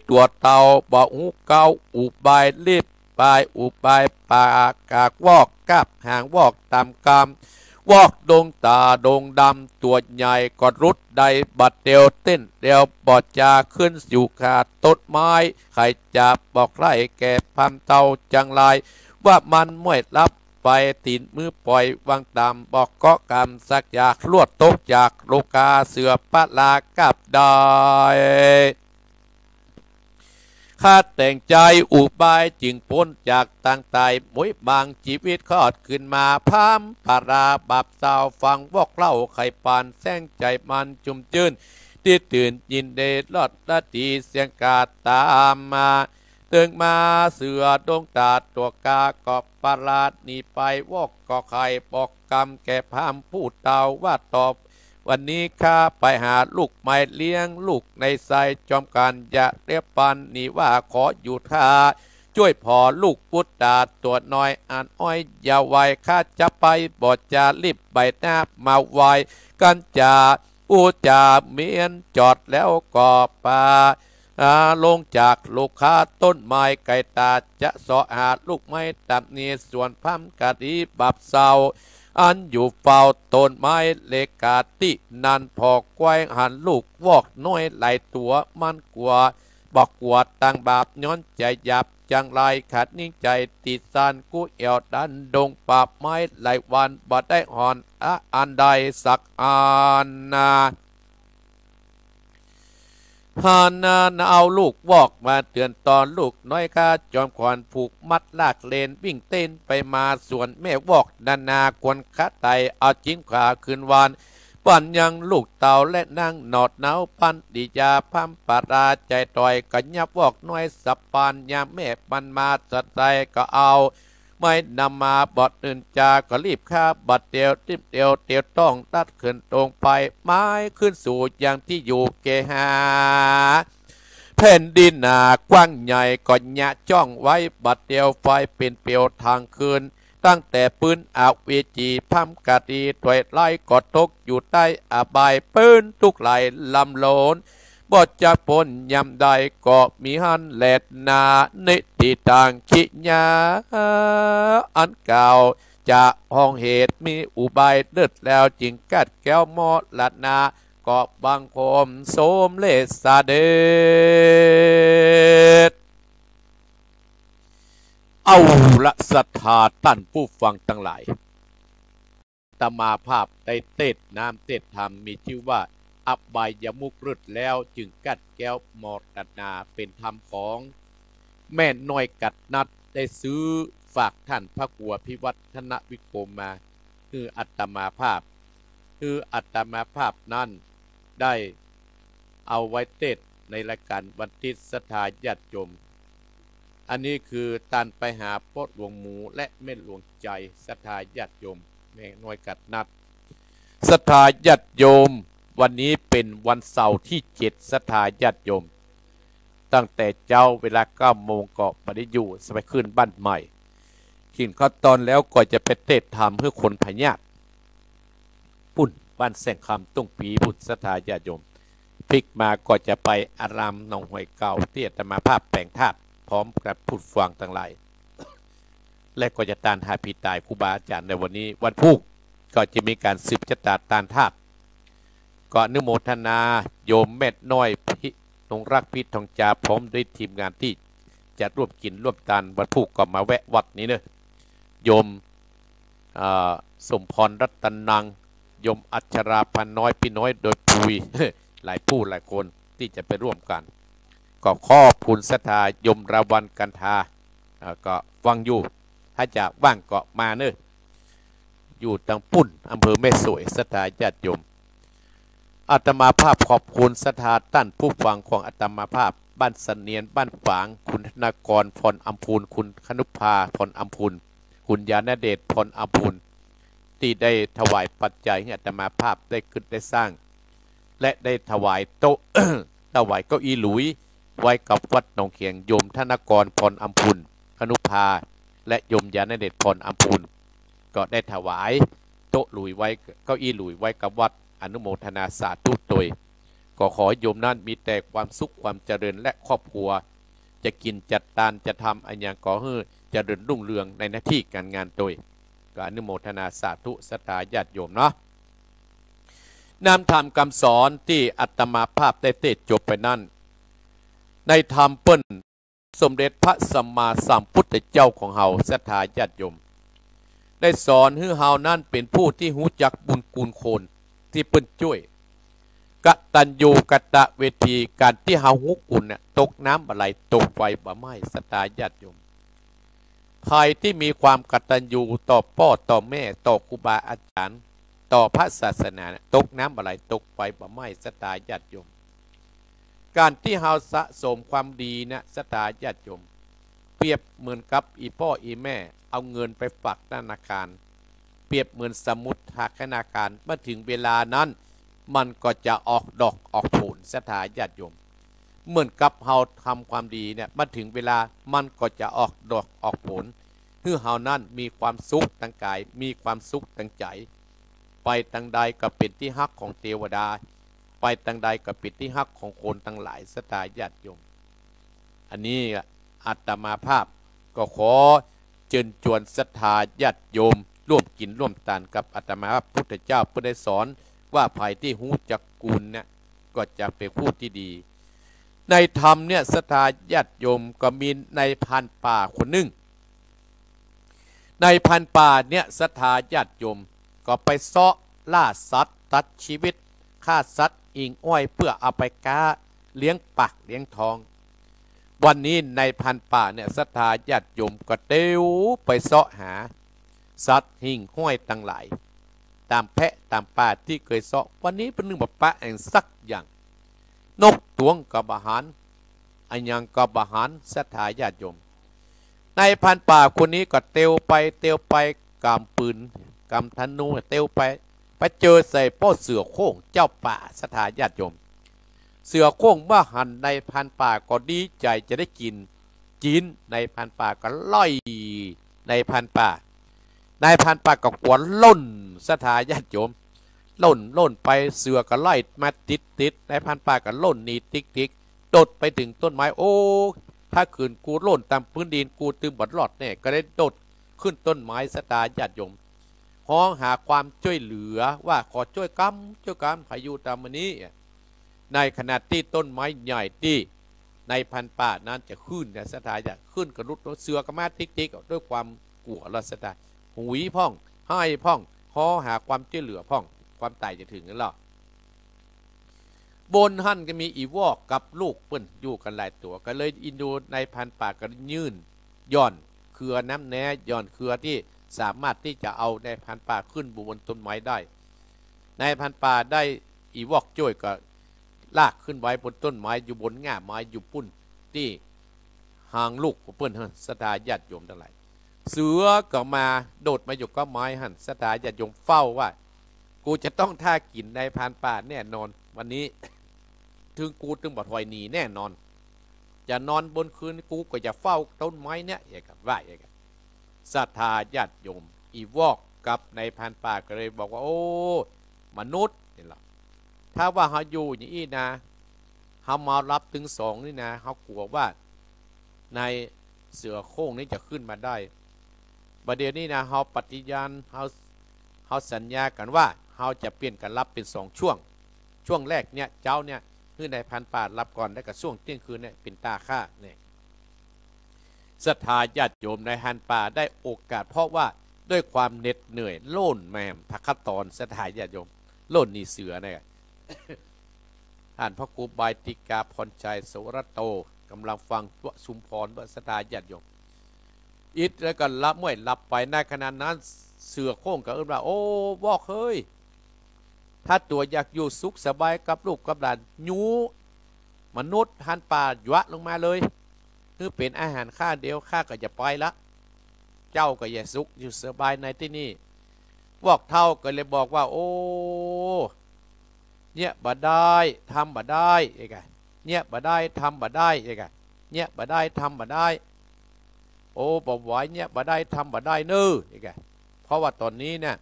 ตั๋วเต่า บ่ฮู้เก๊าอุบาย ลีบปายอุบาย ปากกากวอกกับหางวอกต๋ามกำ วอกดงต๋าดงดำ ตั๋วใหญ่ก็รุดได้ บัดเดียวเต้นเดียว บ่จาขึ้นสู่ขาต้นไม้ ใค่จะบอกใคร่แก่พรามเฒ่าจังไร ว่ามันม้วยลับไป ตี๋นมือป่อยวางต่ำ บ่เกาะกำสักอย่าง ลวดตกจากโลกา เสือปะลากับได้ ข้าแต่งใจ๋อุบาย จึงป๊นจากตางต๋าย มวยมางจีวิตคลอดขึ้นมา พรามปาราบาปเศร้า ฟังวอกเล่าไขปาน แสงใจ๋มันจุ่มจื้น ตี้ตื่นยินดี รอดละดีเสียงกาต๋ามมา เถิงมาเสือดงต๋าตั๋วกา ก็ปาราหนีไป วอกก็ใค่บอกกำแก่พรามผู้เฒ่า ว่าต่อวันนี้ข้าไปหาลูกไม้เลี้ยง ลูกในไส้จอมกั๋น อย่าเรียกปันหนี ว่าขออยู่ท่า จ้วยผ่อลูกปุตตาตั๋วน้อย อันอ้อยเยาว์วัย ข้าจะไป บ่จาลีบใบหน้ามาไหว้ กันจะอู้จ๋าเมียนจอด แล้วก็ปา อ่า ลงจากโลคาต้นไม้ไกลต๋า จะเสาะหาลูกไม้ต๋ามนี้ ส่วนพรามกะดีบาปเศร้า อันอยู่เฝ้าต้นไม้เลกาตี้นั้น ผ่อควายหันลูกวอกน้อยหลายตั๋ว มันกั๋ว บ่กั๋วตางบาป ย้อนใจ๋หยาบจังไร ขัดนิ่งใจ๋ติดสัน กู้แอ่วดันดงป่าไม้หลายวัน บ่ได้หอนอะอันใดสักอันนา หานา เอาลูกวอกมาเตื๋อนต๋อน ลูกน้อยข้าจอมขวัญ ผูกมัดลากเลน วิ่งเต้นไปมา ส่วนแม่วอกนานา ควรคะไต เอาจิ๊นขวาคืนวาน ปันยังลูกเต้าและนางหนอดเนา ปันดียาพรามปาราใจ๋ต่อย ก็ยับวอกน้อยสับปาน ยามแม่มันมาสะใส ก็เอา ไม้นำมาบ่ตื่นจาก็ลีบฆ่าบัดเดียว ติ๊บเดียวเตียวต้องตัดขึ้นตรงไป ไม้ขึ้นสู่ยังตี้อยู่เกหา แผ่นดินหนากว้างใหญ่ก็หยะจ้องไว้ บัดเดียวไฟเป๋นเปลวทางคืน ตั้งแต่ปื้นอเวจี พรามกะดีถอยไล่ก็ตกอยู่ใต้อบาย ปื้นทุกข์หลายลำโลน บ่จะป๊นยามใดก็มีหั้นแลนา นิติตังขิยา อันกล่าวจะห้องเหตุมีอุบายเลิศแล้ว จึงกัดแก้วมรณะ ก็บังคมสมเร็จเสด็จ เอาละศรัทธาต้านผู้ฟังตังหลาย อาตมาภาพได้เตสน์น้ำเตสน์ธรรม มีจื้อว่าอบายมุขเลิศแล้ว จึงกัดแก้วมรณะ เป๋นธรรมของแม่น้อยกัดนัด ได้ซื้อฝากต้านพระครูอภิวัฒนวิโคมมา หื้ออาตมาภาพ หื้ออาตมาภาพนั้นได้เอาไว้เตสน์ในรายก๋านวันอาทิตย์ ศรัทธาญาติโยม อันนี้คือต้านไปหาพ่อหลวงหมูและแม่หลวงใจ๋ ศรัทธาญาติโยม แม่น้อยกัดนัด ศรัทธาญาติโยม วันนี้เป๋นวันเสาร์ตี้เจ็ด ศรัทธาญาติโยม ตั้งแต่เจ๊าเวลาเก้าโมงก็บ่ได้อยู่ จะไปขึ้นบ้านใหม่ กิ๋นข้าวตอนแล้วก็จะไปเตสน์ธรรมหื้อคนพยาธิ ปุ้น บ้านแสงคำ ตุ้งปี ปุ้น ศรัทธาญาติโยม พลิกมาก็จะไปอารามหนองหอยเก่า ตี้อาตมาภาพแป๋งธาตุ พร้อมกับผู้ฟังตังหลาย และก็จะตานหาผีต๋ายครูบาอาจ๋ารย์ในวันนี้ วันพูกก็จะมีก๋านสืบจะต๋าตานธาตุ ก็อนุโมทนาโยมแม่น้อยพิ นงรัก พิทองจา พร้อมด้วยทีมงานตี้จะร่วมกิ๋นร่วมตาน วันพูกก็มาแวะวัดนี้เนาะ โยม อ่า สมพรรัตนัง โยมอัชรา พาน้อย ปี้น้อยดอยปุย หลายผู้หลายคนตี้จะไปร่วมกั๋น ก็ขอบคุณศรัทธาโยมราวัณ กันทา อ่า ก็ฟังอยู่ ถ้าจะว่างก็มาเนาะ อยู่ตางปุ้น อำเภอแม่สวย ศรัทธาญาติโยม อาตมาภาพขอบคุณศรัทธาต้านผู้ฟังของอาตมาภาพ บ้านเสนียน บ้านฝาง คุณธนากร พรอำพูน คุณคณุภา พรอำพูน คุณญาณเดช พรอำพูน ตี้ได้ถวายปัจจัยหื้ออาตมาภาพได้กึ๊ดได้สร้าง และได้ถวายโต๊ะ ถวายเก้าอี้หลุยไว้กับวัดหนองเขียง โยมธนากร พรอำพูน คณุภา และโยมญาณเดช พรอำพูน ก็ได้ถวายโต๊ะหลุยไว้ เก้าอี้หลุยไว้กับวัด อนุโมทนาสาธุตวย ก็ขอให้โยมนั้นมีแต่ความสุขความเจริญและครอบครัว จะกิ๋นจะตานจะทำอะหยังก็หื้อเจริญรุ่งเรืองในหน้าตี้ก๋านงานตวย ก็อนุโมทนาสาธุศรัทธาญาติโยมเนาะ นำธรรมกำสอนตี้อาตมาภาพได้เตศน์จบไปนั้น ในธรรมเปิ้น สมเด็จพระสัมมาสัมพุทธเจ้าของเฮาศรัทธาญาติโยม ได้สอนหื้อเฮานั้นเป๋นผู้ตี้ฮู้จักบุญคุณคนตี้เปิ้นจ้วย กตัญญูกตเวที ก๋านตี้เฮาฮู้คุณเนี่ย ตกน้ำบ่ไหล ตกไฟบ่ไหม้ศรัทธาญาติโยม ใผตี้มีความกตัญญูต่อป้อต่อแม่ ต่อครูบาอาจ๋ารย์ ต่อพระศาสนาเนี่ย ตกน้ำบ่ไหล ตกไฟบ่ไหม้ศรัทธาญาติโยม ก๋านตี้เฮาสะสมความดีเนี่ยศรัทธาญาติโยม เปรียบเหมือนกับอี่ป้ออี่แม่เอาเงินไปฝากธนาคาร เปรียบเหมือนสมุดฝากธนาคาร เมื่อเถิงเวลานั้น มันก็จะออกดอกออกผลศรัทธาญาติโยม เหมือนกับเฮาทำความดีเนี่ย เมื่อเถิงเวลามันก็จะออกดอกออกผล หื้อเฮานั้นมีความสุขตางก๋าย มีความสุขตางใจ๋ ไปตางใดก็เป๋นตี้ฮักของเตวดา ไปตางใดก็เป๋นตี้ฮักของคนตังหลายศรัทธาญาติโยม อันนี้อาตมาภาพก็ขอเจิญจวนศรัทธาญาติโยมร่วมกิ๋นร่วมตานกับอาตมาภาพ พุทธเจ้าเปิ้นได้สอนว่าใผตี้ฮู้จักคุณเนี่ยก็จะเป๋นผู้ตี้ดี ในธรรมเนี่ยศรัทธาญาติโยมก็มีนายพรานป่าคนนึ่ง นายพรานป่าเนี่ยศรัทธาญาติโยมก็ไปเซาะล่าสัตว์ตัดจีวิต ฆ่าสัตว์หิ่งห้อยเปื้อเอาไปก๊าเลี้ยงปากเลี้ยงท้อง วันนี้นายพรานป่าเนี่ยศรัทธาญาติโยมก็เตียวไปเซาะหาสัตว์หิ่งห้อยตังหลาย ต๋ามแพะต๋ามป่าตี้เกยเซาะ วันนี้เปิ้นนึ่งบ่ปะแอ่งสักอย่าง นกตวงก็บ่หัน อะหยังก็บ่หันศรัทธาญาติโยม นายพรานป่าคนนี้ก็เตียวไปเตียวไป ก๋ำปืนก๋ำธนูเตียวไป ไปเจอใส่ป้อเสือโคร่งเจ้าป่าศรัทธาญาติโยม เสือโคร่งเมื่อหันนายพรานป่าก็ดีใจ๋จะได้กิ๋น กิ๋น นายพรานป่าก็ไล่นายพรานป่า นายพรานป่าก็กั๋วล่นศรัทธาญาติโยม ล่นล่นไป เสือก็ไล่มาติดติด นายพรานป่าก็ล่นหนีติ๊กติ๊ก โดดไปเถิงต้นไม้ โอ้ ถ้าขืนกูล่นต๋ามปื๊นดิน กูตึงบ่รอดแน่ ก็ได้โดดขึ้นต้นไม้ศรัทธาญาติโยม ฮ้องหาความจ้วยเหลือว่าขอจ้วยกำ จ้วยกำ ใผอยู่ต๋ามอันนี้ ในขณะตี้ต้นไม้ใหญ่ตี้นายพรานป่านั้นจะขึ้นเนี่ยศรัทธาญาติ ขึ้นก็หลุด เสือก็มาติ๊กติ๊ก ด้วยความกั๋วแล้วศรัทธา หุยพ่อง ไห้พ่อง ฮ้องหาความจ้วยเหลือพ่อง ความต๋ายจะเถิงแล้ว บนหั้นก็มีอี่วอกกับลูกเปิ้นอยู่กั๋นหลายตั๋ว ก็เลยอินดูนายพรานป่าก็ยื่นหย่อนเครือน้ำแน้ หย่อนเครือตี้สามารถตี้จะเอานายพรานป่าขึ้นบนต้นไม้ได้ นายพรานป่าได้อี่วอกจ้วยก็ลากขึ้นไว้บนต้นไม้ อยู่บนง่าไม้อยู่ปุ้น ตี้หางลูกของเปิ้นหั้นศรัทธาญาติโยมตังหลาย เสือก็มาโดดมาอยู่ก้อไม้หั้นศรัทธาญาติโยม เฝ้าว่า กูจะต้องถ้ากิ๋นนายพรานป่าแน่นอน วันนี้ เถิงกูตึงบ่ถอยหนีแน่นอน จะนอนบนคืนกูก็จะเฝ้าต้นไม้เนี่ย อย่างกับว่าอย่างกับศรัทธาญาติโยม อี่วอกกับนายพรานป่าก็เลยบอกว่า โอ้ มนุษย์นี่แหละ ถ้าว่าเฮาอยู่อย่างอี้นะ เฮามาหลับตึงสองนี่นะ เฮากั๋วว่า นายเสือโคร่งนี่จะขึ้นมาได้ บ่าเดี่ยวนี้นะ เฮาปฏิญาณ เฮา เฮาสัญญากั๋นว่า เฮาจะเปลี่ยนกั๋นหลับเป๋นสองช่วง ช่วงแรกเนี่ย เจ๊าเนี่ย หื้อนายพรานป่าหลับก่อน แล้วก็ช่วงเตี้ยงคืนเนี่ย เป๋นต๋าข้าเนี่ย ศรัทธาญาติโยม นายพรานป่าได้โอกาส เพราะว่าด้วยความเหน็ดเหนื่อย ล่นแหมมพระคัตตอน ศรัทธาญาติโยม ล่นหนีเสือเนี่ย ท่านพระครูบายติกาพรชัยโสรโต กำลังฟังพระชุมพร พระศรัทธาญาติโยม อิดแล้วก็หลับ ม้วยหลับไป ในขณะนั้นเสือโคร่งก็เอิ้นว่า โอ้ วอกเฮ้ย ถ้าตั๋วอยากอยู่สุขสบายกับลูกกับหลาน ยู้มนุษย์พรานป่าหยวะลงมาเลย หื้อเป๋นอาหารข้าเดียว ข้าก็จะไปละ เจ้าก็จะสุขอยู่สบายในตี้นี่ วอกเฒ่าก็เลยบอกว่า โอ้ เยียะบ่ได้ ทำบ่ได้ เอกะ เยียะบ่ได้ ทำบ่ได้ เอกะ เยียะบ่ได้ ทำบ่ได้ โอ้ บ่ไหว เยียะบ่ได้ ทำบ่ได้เน่อ เอกะ เพราะว่าต๋อนนี้เนี่ย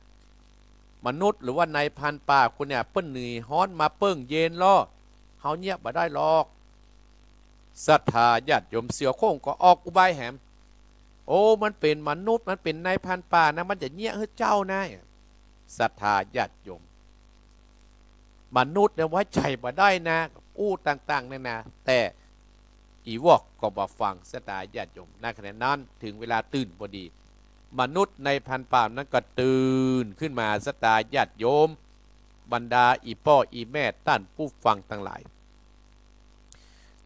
มนุษย์หรือว่านายพรานป่าคนเนี่ย เปิ้นหนีฮ้อนมาเปิ้งเย็นลอ เฮาเยียะบ่ได้หรอก ศรัทธาญาติโยม เสือโคร่งก็ออกอุบายแหม โอ้ มันเป๋นมนุษย์ มันเป๋นนายพรานป่านะ มันจะเยียะหื้อเจ้านะ ศรัทธาญาติโยม มนุษย์เนี่ยไว้ใจ๋บ่ได้นะ อู้ต่างๆ นานา แต่อีวอกก็บ่ฟัง ศรัทธาญาติโยม ในขณะนั้นเถิงเวลาตื่นพอดี มนุษย์นายพรานป่านั้นก็ตื่นขึ้นมา ศรัทธาญาติโยม บรรดาอี่ป้ออี่แม่ต้านผู้ฟังตังหลาย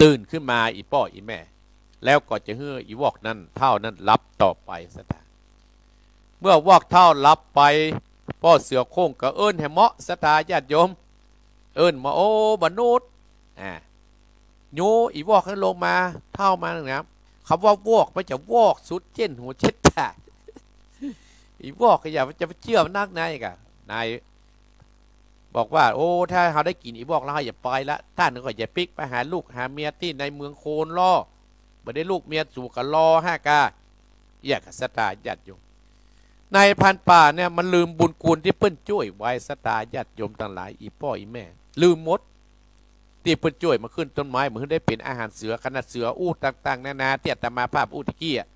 ตื่นขึ้นมาอี่ป้ออี่แม่ แล้วก็จะหื้ออี่วอกนั้น เฒ่านั้นหลับต่อไป ศรัทธา เมื่อวอกเฒ่าหลับไป ป้อเสือโคร่งก็เอิ้นแหมเมาะ ศรัทธาญาติโยม เอิ้นมา โอ้ มนุษย์ อ่า ยู้อี่วอกหื้อลงมา เฒ่ามานะ คำว่าวอกมันจะวอกสุดเจ๊นหูเจ๊นต๋า อี่วอกก็อย่าจะไปเจื้อมันนัก นายกะ นายบอกว่า โอ้ ถ้าเฮาได้กิ๋นอี่วอกแล้ว เฮาอย่าไปละ ต้านก็อย่าปิ๊กไปหาลูกหาเมียตี้ในเมืองโคนลอ บ่ได้ลูกเมียสูก็ลอห้ากา เยียะกะ ศรัทธาญาติโยม นายพรานป่าเนี่ยมันลืมบุญคุณตี้เปิ้นจ้วยไว้ ศรัทธาญาติโยมตังหลาย อี่ป้ออี่แม่ ลืมหมด ตี้เปิ้นจ้วยมาขึ้นต้นไม้ มาหื้อได้เป๋นอาหารเสือ ขนาดเสืออู้ต่างๆ นานา ตี้อาตมาภาพอู้ตะกี้อะ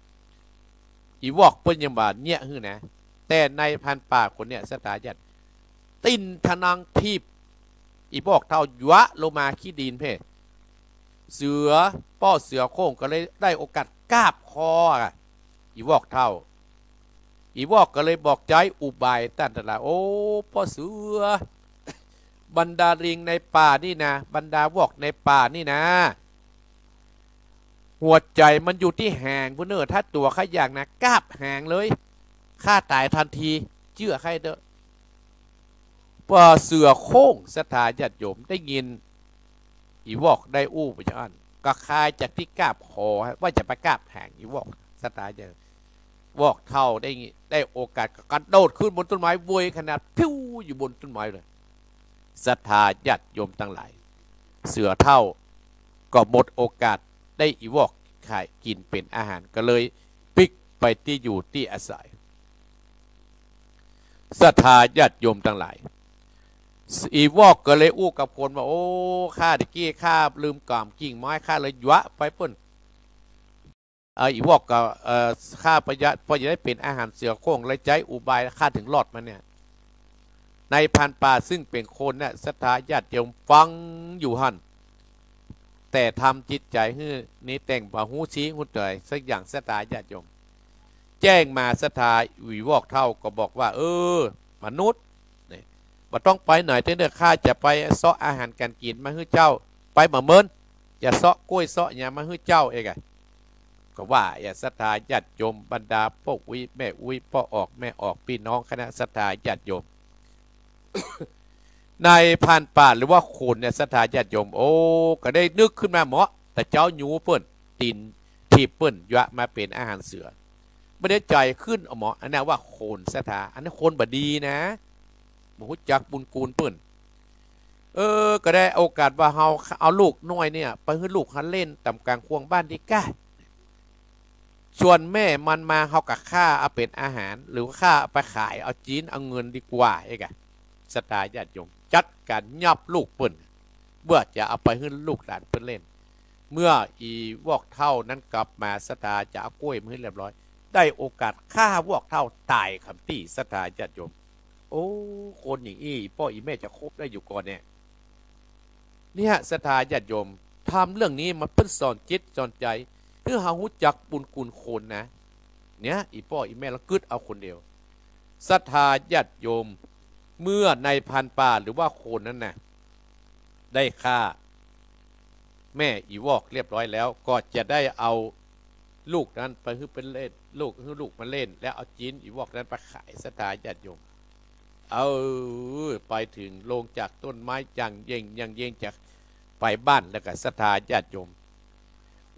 อี่วอกเปิ้นยังบ่เยียะหื้อนะ แต่นายพรานป่าคนเนี่ย ศรัทธาญาติ ตินทะนังถีบอี่วอกเฒ่าหยวะลงมาขี้ดินเพ่ เสือ ป้อเสือโคร่งก็เลยได้โอกาสกราบคออะ อี่วอกเฒ่า อี่วอกก็เลยบอกใจ๊อุบายต้านตังหลาย โอ้ ป้อเสือ บรรดาลิงในป่านี่นะ บรรดาวอกในป่านี่นะ หัวใจ๋มันอยู่ตี้หางพุ้นเน่อ ถ้าตั๋วข้าอยากนะ กราบหางเลย ข้าต๋ายตันที เจื้อข้าเต๊อะ ป้อเสือโคร่ง ศรัทธาญาติโยม ได้ยินอี่วอกได้อู้ไปอย่างนั้น ก็คายจากตี้กราบคอ ว่าจะไปกราบหางอี่วอก ศรัทธาญาติโยม วอกเฒ่าได้ ได้โอกาสก็กระโดดขึ้นบนต้นไม้ เวยขนาดพิ้วอยู่บนต้นไม้เลย ศรัทธาญาติโยมตังหลาย เสือเฒ่าก็หมดโอกาสได้อี่วอกขายกิ๋นเป๋นอาหาร ก็เลยปิ๊กไปตี้อยู่ตี้อาศัย ศรัทธาญาติโยมตังหลาย อี่วอกก็เลยอู้กับคนว่า โอ้ ข้าตะกี้ข้าลืมก๋ามกิ่งไม้ ข้าเลยหยวะไปเปิ้น เอ่อ อี่วอกก็ เอ่อ ข้าปะยะ ปะยะได้เป๋นอาหารเสือโคร่ง เลยใจ๊อุบายข้าเถิงรอดมาเนี่ย นายพรานป่าซึ่งเป๋นคนเนี่ย ศรัทธาญาติโยมฟังอยู่หั้น แต่ทำจิตใจ๋หื้อนี้แต่งบ่ฮู้ซี้ฮู้ใจ๋สักอย่าง ศรัทธาญาติโยม แจ้งมา ศรัทธา อี่วอกเฒ่าก็บอกว่า เออ มนุษย์ นี่ บ่ต้องไปไหนเต๊อะเน่อ ข้าจะไปเซาะอาหารก๋านกิ๋นมาหื้อเจ้า ไปบ่เมิน จะเซาะกล้วยเซาะหยังมาหื้อเจ้าเอกะ ก็ว่า เออ ศรัทธาญาติโยม บรรดาป้ออุ๊ยแม่อุ๊ย ป้อออกแม่ออก ปี้น้องคณะศรัทธาญาติโยม นายพรานป่าหรือว่าโขนเนี่ย ศรัทธาญาติโยม โอ้ ก็ได้นึกขึ้นมาเมาะ ตะเจ๊ายู้เปิ้น ตินถีบเปิ้น หยวะมาเป๋นอาหารเสือ บ่ได้ใจ๋ขึ้นเอาเมาะ อันนั้นว่าโขน ศรัทธา อันนั้นคนบ่ดีนะ บ่ฮู้จักบุญคุณเปิ้น เออ ก็ได้โอกาสว่าเฮาเอาลูกน้อยเนี่ย ไปหื้อลูกหันเล่นต๋ามก๋างข่วงบ้านดีก้า ส่วนแม่มันมา เฮาก็ฆ่าเอาเป๋นอาหาร หรือว่าฆ่าเอาไปขาย เอาจิ๊นเอาเงินดีกว่า เอกะ ศรัทธาญาติโยม จัดก๋านยับลูกเปิ้น เปื้อจะเอาไปหื้อลูกหลานเปิ้นเล่น เมื่ออี่วอกเฒ่านั้นกลับมา ศรัทธาจะเอากล้วยมาหื้อเรียบร้อย ได้โอกาสฆ่าวอกเฒ่าต๋ายคำตี้ ศรัทธาญาติโยม โอ้ คนอย่างอี้ ป้ออี่แม่จะคบได้อยู่ก่อเนี่ย เนี่ย ศรัทธาญาติโยม ธรรมเรื่องนี้มันเปิ้นสอนจิตสอนใจ๋ หื้อเฮาฮู้จักบุญคุณคนนะ เนี่ย อี่ป้ออี่แม่ละกึ๊ดเอาคนเดียว ศรัทธาญาติโยม เมื่อนายพรานป่าหรือว่าโขนนั้นน่ะ ได้ฆ่าแม่อี่วอกเรียบร้อยแล้ว ก็จะได้เอาลูกนั้นไปหื้อเปิ้นเล่น ลูก หื้อลูกมาเล่น แล้วเอาจิ๊นอี่วอกนั้นไปขาย ศรัทธาญาติโยม เออ ไปเถิงลงจากต้นไม้อย่างเย่งอย่างเย่งจะไปบ้านแล้วก็ศรัทธาญาติโยม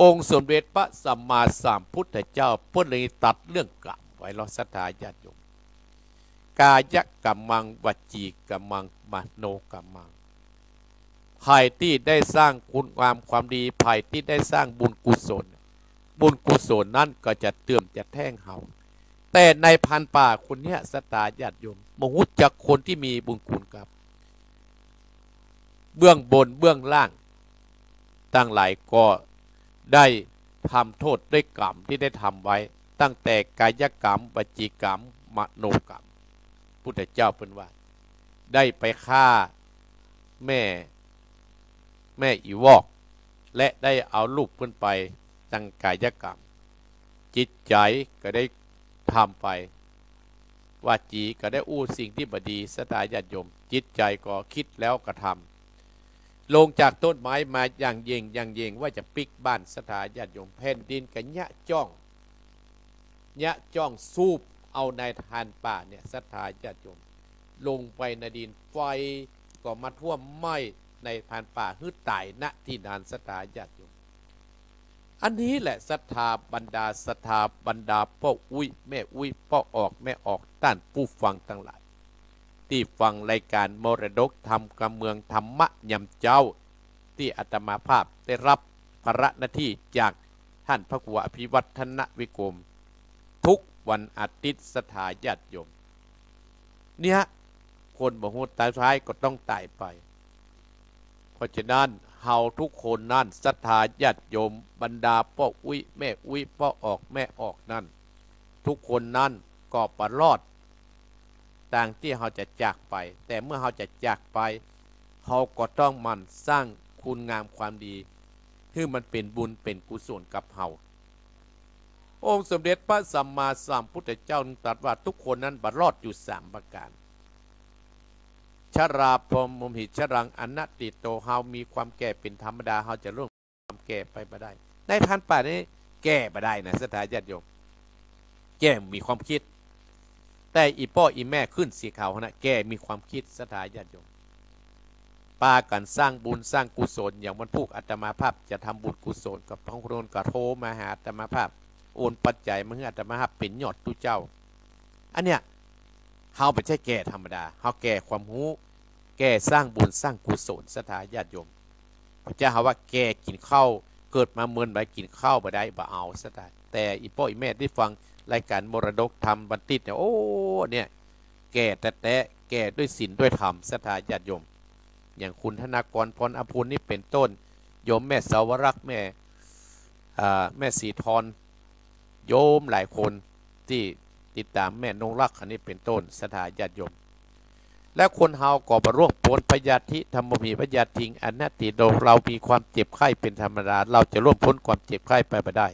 องค์สมเด็จพระสัมมาสัมพุทธเจ้าเปิ้นเลยตรัสเรื่องกรรมไว้เนาะศรัทธาญาติโยม กายกัมมัง วจีกัมมัง มโนกัมมัง ใผตี้ได้สร้างคุณงามความดี ใผตี้ได้สร้างบุญกุศล บุญกุศลนั้นก็จะเติมจะแท่งเฮา แต่นายพรานป่าคนเนี้ยศรัทธาญาติโยม บ่ฮู้จักคนตี้มีบุญคุณครับ เบื้องบนเบื้องล่างตังหลายก็ได้ทำโทษด้วยกรรมตี้ได้ทำไว้ ตั้งแต่กายกรรม วจีกรรม มโนกรรม พุทธเจ้าเปิ้นว่า ได้ไปฆ่าแม่ แม่อีวอก และได้เอาลูกเปิ้นไปตังกายกรรม จิตใจ๋ก็ได้ทำไป วจีก็ได้อู้สิ่งตี้บ่ดี ศรัทธาญาติโยม จิตใจ๋ก็กึ๊ดแล้วกระทำ ลงจากต้นไม้มาอย่างเย่งอย่างเย่งว่าจะปิ๊กบ้าน ศรัทธาญาติโยม แผ่นดินก็เยียะจ้อง เยียะจ้องสูบเอานายพรานป่าเนี่ย ศรัทธาญาติโยม ลงไปในดิน ไฟก็มาท่วมไหม้นายพรานป่าหื้อต๋าย ณ ตี้นั้น ศรัทธาญาติโยม อันนี้แหละศรัทธาบรรดา ศรัทธาบรรดาป้ออุ๊ยแม่อุ๊ย ป้อออกแม่ออก ต้านผู้ฟังตังหลาย ตี้ฟังรายก๋านมรดกธรรมกำเมืองธรรมะยามเจ๊า ตี้อาตมาภาพได้ฮับภาระหน้าตี้จากต้านพระครูอภิวัฒนวิกรม กู้วันอาทิตย์ ศรัทธาญาติโยม เนี่ย คนบ่ฮู้ต๋ายสุดท้ายก็ต้องต๋ายไป เพราะฉะนั้นเฮากู้คนนั้น ศรัทธาญาติโยม บรรดาป้ออุ๊ยแม่อุ๊ย ป้อออกแม่ออกนั้น กู้คนนั้นก็บ่รอด ตางตี้เฮาจะจากไป แต่เมื่อเฮาจะจากไป เฮาก็ต้องหมั่นสร้างคุณงามความดี หื้อมันเป๋นบุญเป๋นกุศลกับเฮา องค์สมเด็จพระสัมมาสัมพุทธเจ้าตรัสว่ากู้คนนั้นบ่รอดอยู่สามประก๋าน ชราพรหมมหิชรังอนัตถิโต เฮามีความแก่เป๋นธรรมดา เฮาจะล่วงความแก่ไปบ่ได้ นายพรานป่านี่แก่บ่ได้นะ ศรัทธาญาติโยม แก่มีความกึ๊ด แต่อี่ป้ออี่แม่ขึ้นสีขาวหั้นนะ แก่มีความกึ๊ด ศรัทธาญาติโยม ปากั๋นสร้างบุญสร้างกุศล อย่างวันพูกอาตมาภาพจะทำบุญกุศลกับของคน ก็โทรมาหาอาตมาภาพ โอนปัจจัยมาหื้ออาตมาภาพเป๋นยอดตุ๊เจ้า อันเนี้ย เฮาบ่ใจ้แก่ธรรมดา เฮาแก่ความฮู้ แก่สร้างบุญสร้างกุศล ศรัทธาญาติโยม จะหาว่าแก่กิ๋นข้าว เกิดมาเมินบ่กิ๋นข้าวบ่ได้ บ่เอา ศรัทธา แต่อี่ป้ออี่แม่ตี้ฟังรายก๋านมรดกธรรมวันอาทิตย์เนี่ย โอ้ เนี่ย แก่แต๊ๆ แก่ด้วยศีลด้วยธรรม ศรัทธาญาติโยม อย่างคุณธนากร พรอำพูนนี่เป๋นต้น โยมแม่สาวรักษ์ แม่ อ่า แม่ศรีทร โยมหลายคนตี้ติดต๋ามแม่นงรักอันนี้เป๋นต้น ศรัทธาญาติโยม และคนเฮาก็บ่ล่วงป๊น พยาธิธัมโมหิ พยาธิงอนัตถิโต เฮามีความเจ็บไข้เป๋นธรรมดา เฮาจะล่วงป๊นความเจ็บไข้ไปบ่ได้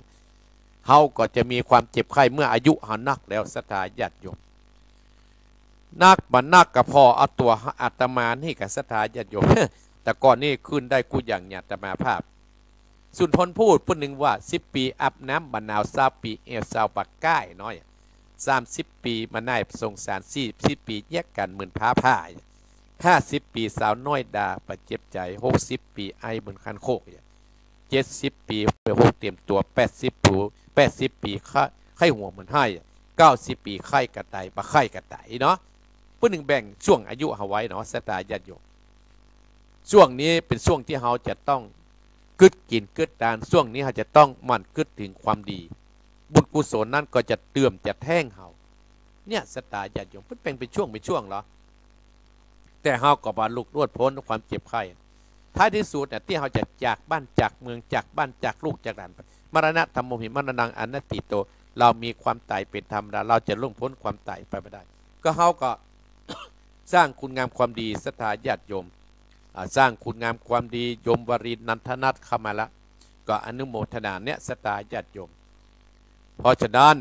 เฮาก็จะมีความเจ็บไข้เมื่ออายุเฮานักแล้ว ศรัทธาญาติโยม นักบ่นักก็ผ่อเอาตั๋วอาตมานี่ก่อ ศรัทธาญาติโยม แต่ก่อนนี่ขึ้นได้กู้อย่างเนี่ย อาตมาภาพ สุนทรภู่เปิ้นนึ่งว่า สิบปี๋อาบน้ำบ่หนาว ซาวปี๋แอ่วซาวบ่ก้ายน้อย สามสิบปี๋มาหน้าสงสาร สี่สิบปี๋เยียะกั๋นเหมือนฟ้าผ่า ห้าสิบปี๋สาวน้อยด่าบ่เจ็บใจ๋ หกสิบปี๋ไอเหมือนคันโคก เจ็ดสิบปี๋ หกเตรียมตั๋ว แปดสิบปี๋ แปดสิบปี๋ไข้ ไข้หัวเหมือนไห้ เก้าสิบปี๋ไข้กระต่าย บ่ไข้กระต่ายเนาะ เปิ้นนึ่งแบ่งช่วงอายุเฮาไว้เนาะ ศรัทธาญาติโยม ช่วงนี้เป๋นช่วงตี้เฮาจะต้องกึ๊ดกิ๋นกึ๊ดตาน ช่วงนี้เฮาจะต้องหมั่นกึ๊ดเถิงความดี บุญกุศลนั้นก็จะเติมจะแท่งเฮา เนี่ย ศรัทธาญาติโยม เปิ้นแบ่งเป๋นช่วงเป๋นช่วงเหรอ แต่เฮาก็บ่ลุล่วงป๊นความเจ็บไข้ ท้ายตี้สุดเนี่ย ตี้เฮาจะจากบ้านจากเมือง จากบ้านจากลูกจากหลานไป มรณะธัมโมหิ มรณังอนัตถิโต เฮามีความต๋ายเป๋นธรรมดา เฮาจะล่วงป๊นความต๋ายไปบ่ได้ ก็เฮาก็ สร้างคุณงามความดี ศรัทธาญาติโยม อ่า สร้างคุณงามความดี โยมวรินทร์ นันทนัทเข้ามาละ ก็อนุโมทนาเนี่ย ศรัทธาญาติโยม เพราะฉะนั้น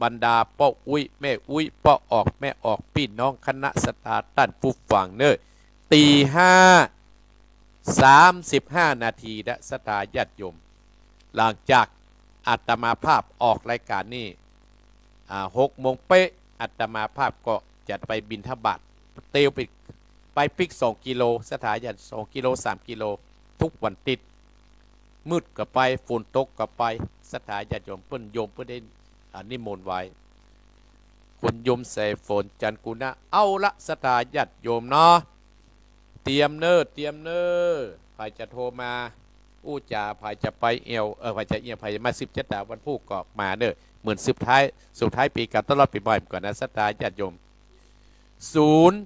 บรรดาป้ออุ๊ยแม่อุ๊ย ป้อออกแม่ออก ปี้น้องคณะศรัทธาต้านผู้ฟังเน่อ ตีห้าสามสิบห้านาทีนะ ศรัทธาญาติโยม หลังจากอาตมาภาพออกรายก๋านนี่ อ่า หกโมงเป๊ะ อาตมาภาพก็จะไปบิณฑบาต เตียวไป ไปปิ๊กสองกิโล ศรัทธาญาติ สองกิโล สามกิโล ทุกวันติ๊ด มืดก็ไป ฝนตกก็ไป ศรัทธาญาติโยม เปิ้นโยมเปิ้นได้ อ่า นิมนต์ไว้ คุณยมสายฝน จันทร์กุณะ เอาละ ศรัทธาญาติโยมเนาะ เตรียมเน้อ เตรียมเน้อ ใผจะโทรมา อู้จ๋า ใผจะไปแอ่ว เออ ใผจะเอี่ยว ใผจะมาสืบชะตาวันพูกก็มาเน้อ เหมือนสุดท้าย สุดท้ายปีเก่าต้อนรับปีใหม่ก่อนนะ ศรัทธาญาติโยม ศูนย์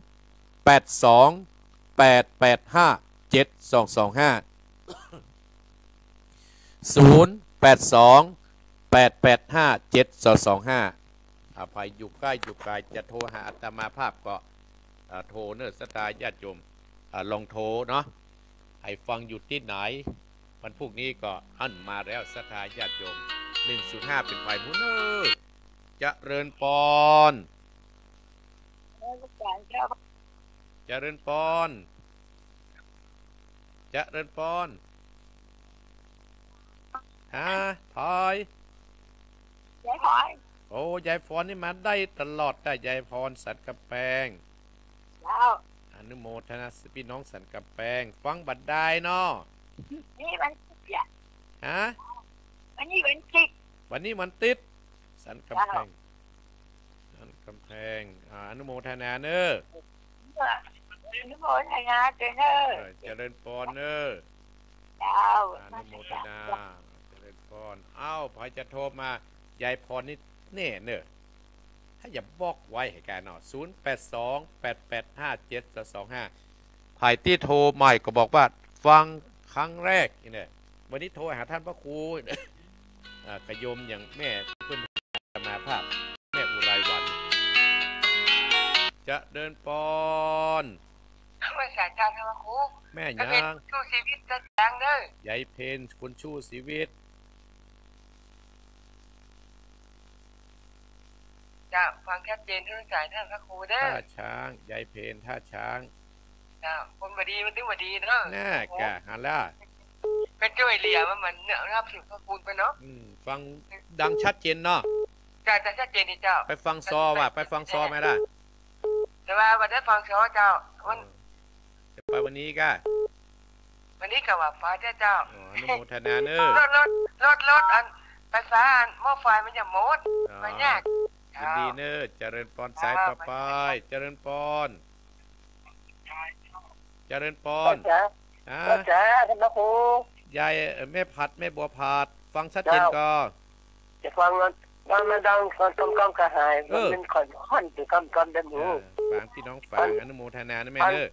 แปดสอง แปดแปดห้า เจ็ดสองสองห้า ศูนย์ แปดสอง แปดแปดห้า เจ็ดสองสองห้า อ่า ใผอยู่ใก้อยู่ไก๋จะโทรหาอาตมาภาพก็ อ่า โทรเน้อ ศรัทธาญาติโยม อ่า ลองโทรเนาะ ใผฟังอยู่ตี้ไหน วันพูกนี้ก็อั้นมาแล้ว ศรัทธาญาติโยม หนึ่งศูนย์ห้า เป๋นใผฮู้เน้อ เจริญปอน เจริญปอน เจริญปอน ฮะ พลอย ยายพลอย โอ้ ยายพรนี่มาได้ตลอดนะ ยายพรสันกำแปง เจ้า อนุโมทนา ปี้น้องสันกำแปง ฟังบ่ดายเนาะ นี่วันติ๊ดอะ ฮะ วันนี้วันติ๊ด วันนี้วันติ๊ด สันกำแปง เจ้า สันกำแปง อ่า อนุโมทนาเน้อ อนุโมทนาเจ้าเน้อ เออ เจริญปอนเน้อ เจ้า อนุโมทนา เจริญปอน เอ้า ใผจะโทรมา ยายพรนี่แน่เน้อ ถ้าอย่าบอกไว้หื้อกั๋นเนาะ ศูนย์แปดสอง แปดแปดห้า เจ็ดสองสองห้า ใผตี้โทรใหม่ก็บอกว่าฟังครั้งแรกนี่แหละ วันนี้โทรหาต้านพระครู อ่า กะโยมอย่างแม่เปิ้นมาภาพ แม่อุไรวรรณ เจริญปอน นมัสก๋านเจ้าพระครู แม่หยัง ก็เป๋นสู้ชีวิตเจ้าช้างเน้อ ยายเพ็ญ คนสู้ชีวิต เจ้า ฟังชัดเจนทุกสายท่านพระครูเน้อ ท่าช้าง ยายเพ็ญ ท่าช้าง เจ้า คนบ่ดีมันถึงบ่ดีเน้อ น่ากะ หันละ ก็จ้วยเหลือมัน มันเนี่ย นับถือพระคุณไปเนาะ อืม ฟังดังชัดเจนเนาะ เจ้า จะชัดเจนดีเจ้า ไปฟังซอว่ะ ไปฟังซอไหมล่ะ แต่ว่าบ่ได้ฟังซอเจ้า มัน เออ จะไปวันนี้กะ วันนี้กะว่าฟ้าเจ้า อ๋อ อนุโมทนาเน้อ รถ รถ รถ รถอันไฟฟ้าอันหม้อไฟมันจะหมด อ๋อ มันยาก ยินดีเน้อ เจ้า เจริญปอน สายต่อไป เจ้า เจริญปอน เจริญปอน เจ้าจ๋า ฮะ เจ้าจ๋า ท่านพระครู ยาย เอ่อ แม่ผัด แม่บัวผัด ฟังชัดเจนก่อ เจ้า จะฟังมัน มัน มันดังก่อน กำกำกระหาย เออ มันเป็นขอน ขอน เป็นกำกำเดินอยู่ เออ ฟัง ปี้น้องฟัง อัน อนุโมทนานะแม่เน้อ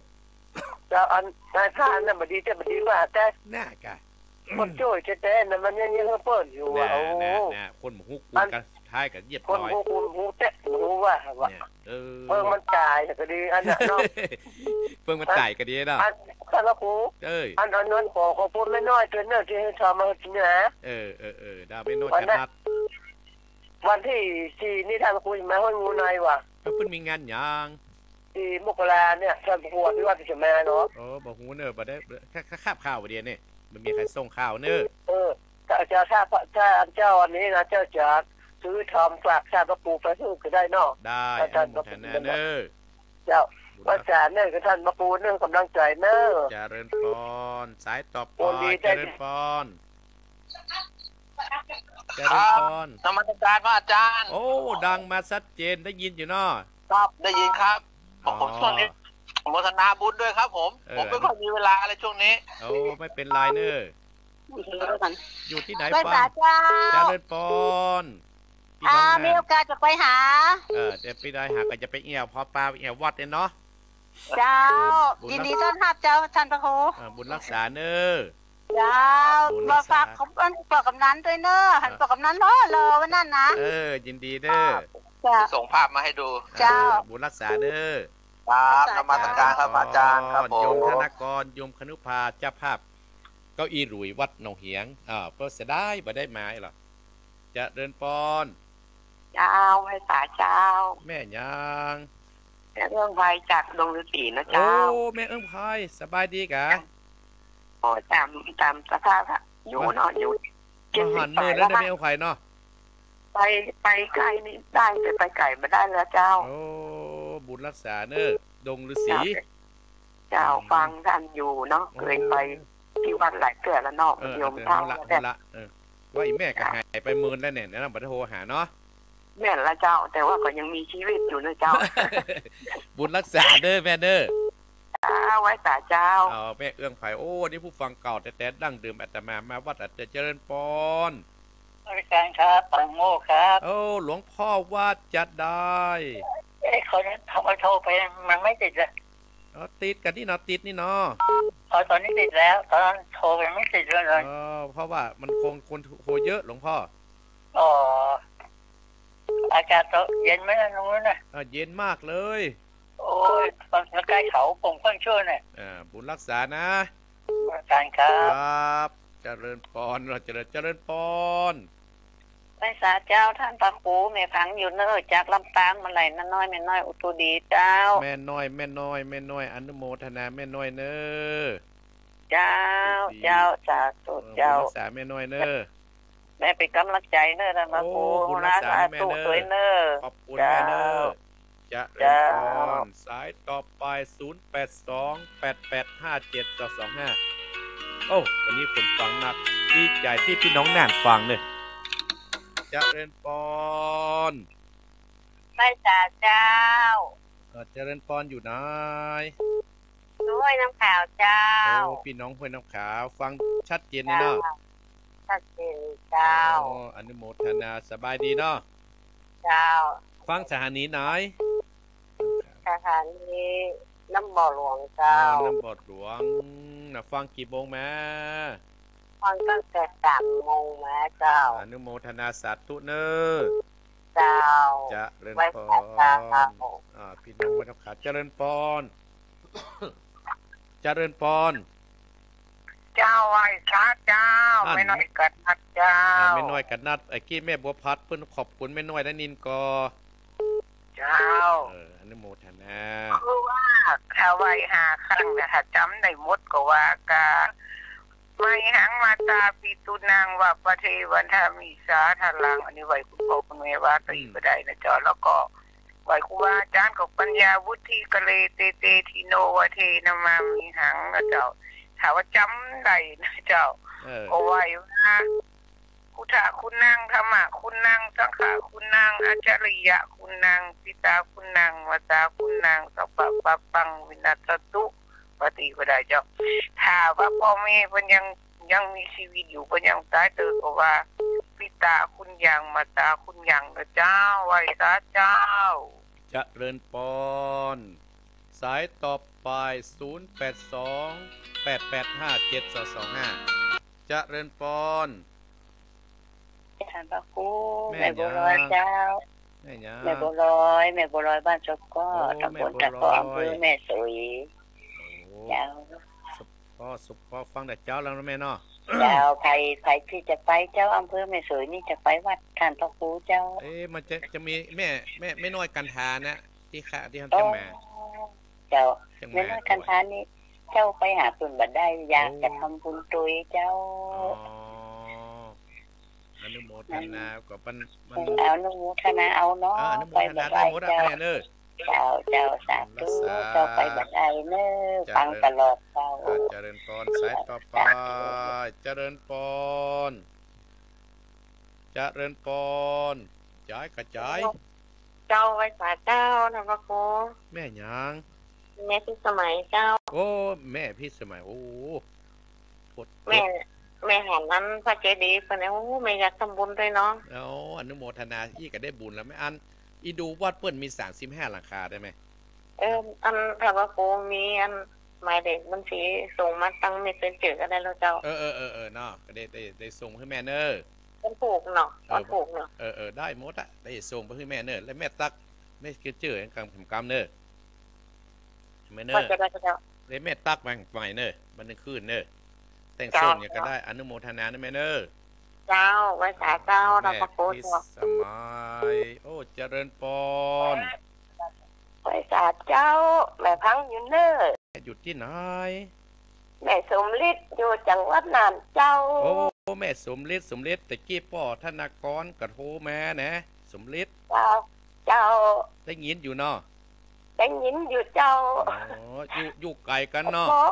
เจ้า อันนายพรานน่ะบ่ดีแต่บ่ดีว่า แต่ น่ากะ คนจ้วยแต๊ๆ น่ะ มันยัง ยังเปิ้นอยู่ น่า ว่า โอ้ น่า น่า คนบ่ฮู้กูล อัน กันสุดท้ายก็เยียบ คน ลอย ฮู้กูลฮู้แต๊ ฮู้ว่า ว่า เนี่ย เออ เปิ้นมันต๋ายก็ดี อันน่ะเนาะ เปิ้นมันต๋ายก็ดีเนาะ อัน ท่านพระครู เอ้ย อัน อันนั้นขอ ขอพูดแม่น้อยเตื้อเน้อ ตี้หื้อถามมาหื้อกิ๋นนะ เออ เออ เออ ดาวแม่น้อย วันนั้น ชะนัด วันตี้สี่นี่ท่านพระครูมาห้วยงูในว่ะ แล้วเปิ้นมีงานหยัง ตี้มกราเนี่ย ท่านพระครูอภิวัตน์จะมาเนาะ โอ้ บ่ฮู้เน้อ บ่ได้ ข้า ข้า ข้าบข่าวบ่าเดี่ยวนี้ บ่มีใผส่งข่าวเน้อ เออ ถ้าจะ ถ้า ถ้าเจ้าอันนี้นะ เจ้าจะซื้อทองฝากท่านพระครูไปหื้อก็ได้เนาะ ได้ อนุโมทนาเน้อ เจ้า บุญรักษาเน้อ กับท่านพระครูเน้อ กำลังใจ๋เน้อ เจริญปอน สายต่อไป คนดี เจริญปอน เจริญปอน ครับ นมัสการพระอาจารย์ โอ้ ดังมาชัดเจน ได้ยินอยู่เนาะ ครับ ได้ยินครับ อ๋อ ผมช่วงนี้อนุโมทนาบุญด้วยครับผม เออ ผมไม่ค่อยมีเวลาเลยช่วงนี้ โอ้ ไม่เป๋นไรเน้อ อยู่ตี้ไหน ไหว้ ฟัง สาเจ้า เจริญปอน ปี้น้อง อ่า นะ มีโอกาสจะไปหา เออ เดี๋ยวไปได้หา ก็จะไปแอ่ว พอปาไปแอ่ววัดเนี่ยเนาะ เจ้า เออ บุญรัก ยินดีต้อนฮับเจ้า ท่านพระครู อ่า บุญรักษาเน้อ เจ้า บุญรักษา มาฝากของ ของกำนันด้วยเน้อ หัน อ่า ของกำนันรอ รอวันนั้นนะ เออ ยินดีเน้อ เจ้า ส่งภาพมาให้ดู เจ้า อ่า บุญรักษาเน้อ ครับ นมัสการครับอาจารย์ครับผม โยมธนกร โยมคณุภา เจ้าภาพเก้าอี้หลุยวัดหนองเหียง อ่า เปิ้นเสียดายบ่ได้มาหรอก เจริญปอน เจ้า ไหว้สาเจ้า แม่หยัง แม่เอื้องไพรจากดงฤๅษีนะเจ้า โอ้ แม่เอื้องไพร สบายดีกะ โอ้ ต๋าม ต๋ามสภาพอะ อยู่เนาะ อยู่ มาหันเมินแล้วนะ แม่เอื้องไพรเนาะ ไป ไปใก้นี่ได้ แต่ไปไก๋บ่ได้แล้วเจ้า โอ้ บุญรักษาเน้อ ดงฤๅษี เจ้า เจ้า อืม ฟังท่านอยู่เนาะ โอ้ เคยไปที่วัดหลายเตื้อแล้วเนาะ เออ โยม เออ เฒ่า เอาละ แล้ว เอาละ เออ ว่าอี่แม่ก็ เจ้า หายไปเมินแล้วเนี่ย นะ บ่ได้โทรหาเนาะ แม่นละเจ้า แต่ว่าก็ยังมีชีวิตอยู่นะเจ้า บุญรักษาเด้อแม่เด้อ เจ้า ไหว้สาเจ้า เอา แม่เอื้องไพร โอ้ นี่ผู้ฟังเก่าแต๊ๆ ดั้งเดิม อาตมามาวัด อาจารย์เจริญปอน อาจารย์ครับ ปังโมครับ โอ้ หลวงพ่อว่าจะได้ เอ๊ะ เขาทำไมโทรไป มันไม่ติดเลย อ๋อ ติดกันนี่เนาะ ติดนี่เนาะ อ๋อ ตอนนี้ติดแล้ว ตอนนั้นโทรไปไม่ติดเลย อ๋อ เพราะว่ามันคงคนโทรเยอะหลวงพ่อ อ๋อ อากาศเย็นไหมนะตรงนู้นน่ะ อ่า เย็นมากเลย โอ้ย ตอนใกล้เขาผมเพิ่งช่วยน่ะ อ่า บุญรักษานะ อาจารย์ครับ ครับ เจริญปอน เจริญ เจริญปอน ไหว้สาเจ้า ท่านพระครู แม่ฟังอยู่เน้อ จากลำปางมาลัย น้าน้อย แม่น้อย อุทุดีเจ้า แม่น้อย แม่น้อย แม่น้อย อนุโมทนาแม่น้อยเน้อ เจ้า ดี เจ้า สาธุ เออ เจ้า บุญรักษาแม่น้อยเน้อ แม่เป๋นก๋ำลังใจ๋เน้อ ท่านพระครู โอ้ บุญรักษาแม่เน้อ สาธุตวยเน้อ ขอบคุณแม่เน้อ เจ้า เจริญปอน เจ้า สายต่อไป ศูนย์แปดสอง แปดแปดห้าเจ็ดสองสองห้า โอ้ วันนี้คนฟังนัก ดีใจ๋ตี้พี่น้องน่านฟังเน้อ เจริญปอน ไหว้สาเจ้า เออ เจริญปอน อยู่ไหน อยู่ห้วยน้ำขาวเจ้า โอ้ พี่น้องห้วยน้ำขาว ฟังชัดเจนเลยเนาะ เจ้า ชัดเจนเจ้า โอ้ อนุโมทนา สบายดีเนาะ เจ้า ฟังสถานีไหน สถานีน้ำบ่อหลวงเจ้า อ๋อ น้ำบ่อหลวง น่ะ ฟังกี่โมงมา ฟังตั้งแต่สามโมงมาเจ้า อนุโมทนาสาธุเน้อ เจ้า เจริญปอน ไหว้สาเจ้า อ่า พี่น้องห้วยน้ำขาว เจริญปอน เจริญปอน เจ้า ไหว้สาเจ้า อั้น แม่น้อยกะนัดเจ้า อ่า แม่น้อยกะนัด ไอ้กี้แม่บัวผัด เปิ้นขอบคุณแม่น้อยได้ยินก่อ เจ้า เออ อนุโมทนา คือว่าถ้าไหว้ห้าครั้งนะ ถ้าจ๋ำได้หมดก็ว่า กะ มะหัง มาตาปิตุนัง วะปะเทวะทามิสาทารัง อันนี้ไหว้คุณพ่อคุณแม่วาตรี อืม ก็ได้นะเจ้า แล้วก็ไหว้ครูบาอาจารย์ก็ปัญญาวุฒิกะเล เตเตทิโนวะเทนะมามิหังนะเจ้า ถ้าว่าจ๋ำได้นะเจ้า เออ ก็ไหว้ว่า พุทธะคุณนัง ธัมมะคุณนัง สังฆะคุณนัง อัจฉริยะคุณนัง ปิตาคุณนัง มาตาคุณนัง สัพพะปะปังวินัสสตุ ปาฏิก็ได้เจ้า ถ้าว่าพ่อแม่เปิ้นยัง ยังมีชีวิตอยู่ เปิ้นยังต๋ายเติบก็ว่า ปิตาคุณยัง มาตาคุณยังนะเจ้า ไหว้สาเจ้า เจริญปอน สายต่อไป ศูนย์แปดสอง แปดแปดห้าเจ็ดสองสองห้า เจริญปอน ท่านพระครู แม่ แม่บัวลอย หยัง เจ้า แม่หยัง แม่บัวลอย แม่บัวลอยบ้านสะเกาะ โอ้ ตำบล แม่บัวลอย ตะเกาะ อำเภอแม่สวย โอ้ เจ้า สะเกาะ สะเกาะ ฟังแต่เจ๊าแล้วนะแม่เนาะ เจ้า ใผ ใผตี้จะไปเจ้า อำเภอแม่สวยนี่จะไปวัดท่านพระครูเจ้า เอ๊ะ มันจะ จะมีแม่ แม่ แม่น้อยกันทานะ ตี้ข้า ตี้เฮาจะมา อ๋อ เจ้า จังหวัด แม่น้อยกันทานี่ เจ้าไปหาเปิ้นบ่ได้ อยากจะ โอ้ ทำบุญตวยเจ้า อ๋อ อนุโมทนา นั่น ก็มัน มัน เออ อนุโมทนาเอาเนาะ เออ อนุโมทนาได้หมดอะ ไปบ่ได้เจ้า แม่เน้อ เจ้า เจ้า สาธุ รักษา เจ้า ไปบ่ได้เน้อ เจริญ ฟังตลอดเจ้า อ่า เจริญปอน สายต่อไป สาธุ เจริญปอน เจริญปอน จ๋ายกะจ๋าย เจ้า ไหว้สาเจ้า ท่านพระครู แม่หยัง แม่พิสมัยเจ้า โอ้ แม่พิสมัย โอ้ โพด แม่ โพด แม่หันอันพระเจดีย์ไปเนี่ย โอ้ แม่อยากทำบุญตวยเนาะ เอา อนุโมทนา อี้ก็ได้บุญแล้วแม่ อัน อี้ดูวัดเปิ้นมีสามสิบห้าหลังคาได้ไหม เออ อัน ท่านพระครูมีอัน หมายเลขบัญชีส่งมาตังเมสเซนเจอร์ก็ได้แล้วเจ้า เออ เออ เออ เออ เนาะ ก็ได้ ได้ ได้ส่งหื้อแม่เน้อ วันพูกเนาะ เออ วันพูกเนาะ เออ เออ ได้หมดอะ ได้ส่งไปหื้อแม่เน้อ แล้วแม่ตั๊ก แม่เจอเจอกั๋นกำๆ เน้อ แม่เน้อ ก็จะได้ก็ได้ แล้วแม่ตั๊กมาใหม่เน้อ วันหนึ่งคืนเน้อ แต่ง เจ้า ส่งหยังก็ได้ อนุโมทนานะแม่เน้อ เจ้า ไหว้สาเจ้า แม่ ท่านพระครู พิ เจ้า สมัย โอ้ เจริญปอน ไหว้สาเจ้า แม่ฟังอยู่เน้อ แม่อยู่ตี้ไหน แม่สมฤทธิ์ อยู่จังหวัดน่านเจ้า โอ้ แม่สมฤทธิ์ สมฤทธิ์ แต่กี้ป้อธนากรก็โทรมานะ สมฤทธิ์ เจ้า เจ้า ได้ยินอยู่เนาะ ได้ยินอยู่เจ้า อ๋อ อยู่ อยู่ไก๋กั๋นเนาะ เพราะ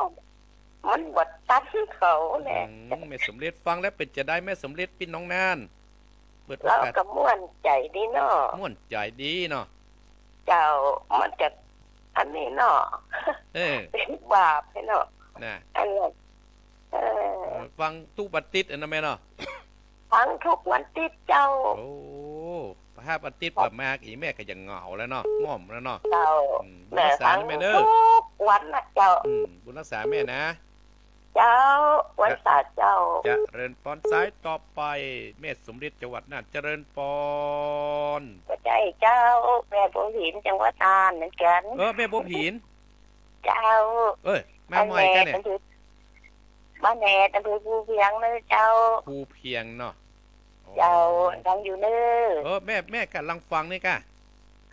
มันบ่ตันเขาแหละ อืม แม่สมฤทธิ์ฟังแล้วเป๋นจาใด แม่สมฤทธิ์ ปี้น้องน่าน เปิดโอกาส ลาวก็ม่วนใจ๋ดีเนาะ ม่วนใจ๋ดีเนาะ เจ้า มันจะอันนี้เนาะ เออ เป๋นบาปแท้เนาะ น่ะ อันนั้น เออ เออ ฟังกู้วันติ๊ดอะเนาะแม่เนาะ ฟังกู้วันติ๊ดเจ้า โอ้ ถ้าวันติ๊ดบ่มาอีแม่ก็จะเหงาแล้วเนาะ ง่อมแล้วเนาะ เจ้า อืม บุญรักษานะแม่เน่อ ฟังกู้วันนะเจ้า อืม บุญรักษาแม่นะ เจ้า บุญรักษาเจ้า เจริญปอน สายต่อไป แม่สมฤทธิ์ จังหวัดน่าน เจริญปอน บ่ใจ้เจ้า แม่บัวผิน จังหวัดน่านเหมือนกั๋น เออ แม่บัวผิน เจ้า เอ้ย มาใหม่กั๋นเนี่ย บ้านแหด อำเภอภูเพียงเน่อเจ้า ภูเพียงเนาะ เจ้า อ๋อ ฟังอยู่เน่อ เออ แม่ แม่ก่ำลังฟังนี่ก่ะ